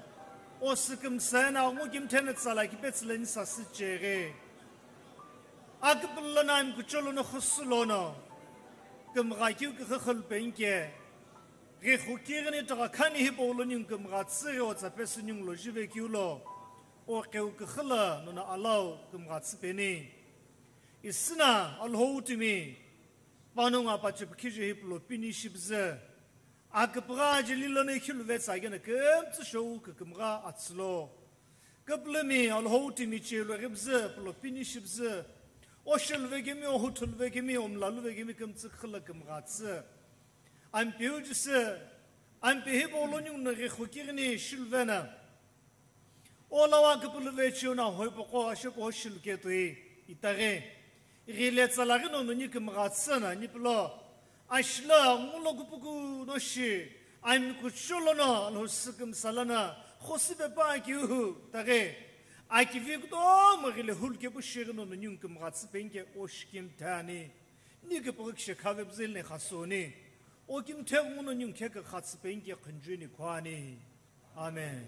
o sükümsana aghungu kimthena tsala kipetsüleni sasü cheghi. Aküpülü lono ami kuchou lono xüsü lono, kümgha keu küxü xülu penike, ghikhu kighini tugha khani hipau lo ningu kümgha tsüghi o tsa pesü ningu lo juvekeu lo, o qeu küxü la nono alau kümgha tsüpeni. Isüna Alhou timi, panongu apache pu khije hiplo pini shipüzü, aküpügha ajeli lono ikhilu vetsü akeno kümtsü shou kükümgha atsülo. Küpülümi Alhou timi chelu ghipüzü, pülo pini shipüzü, o shiluvekemi, o huthuluvekemi, o mlaluvekemi kümtsü khüla kümgha tsü. Ampeu jisü, ampe hipau lo ningu no ghikhu kighini shiluvena. O lawa küpülü vecheo na hoipaqo asheko ho shilu ketoi itaghi. Ghile tsalaghi nono ni kümgha tsüna ni pülo. Ashila ngulo kupuku no shi, ami kuchou lono Alhou sükümsa lana, khosi pepa akiuhu taghi. Akivi kutomo ghile hulu kepu shighi nono ningu kümgha tsüpenike o shikimthani. Ni küpüghü kishekha vepüzü lini khasoni. O kimthe nguno ningu khe kükha tsüpenike khunjuni khuani. Amen.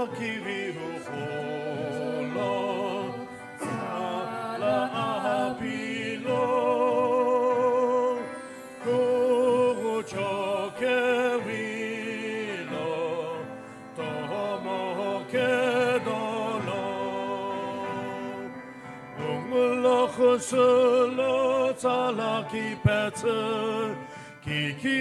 Akivihu kholo, tsala apilo, kughucho kevilo, tomo kedolo. Ungulo khusülo tsala kipetsü, kiki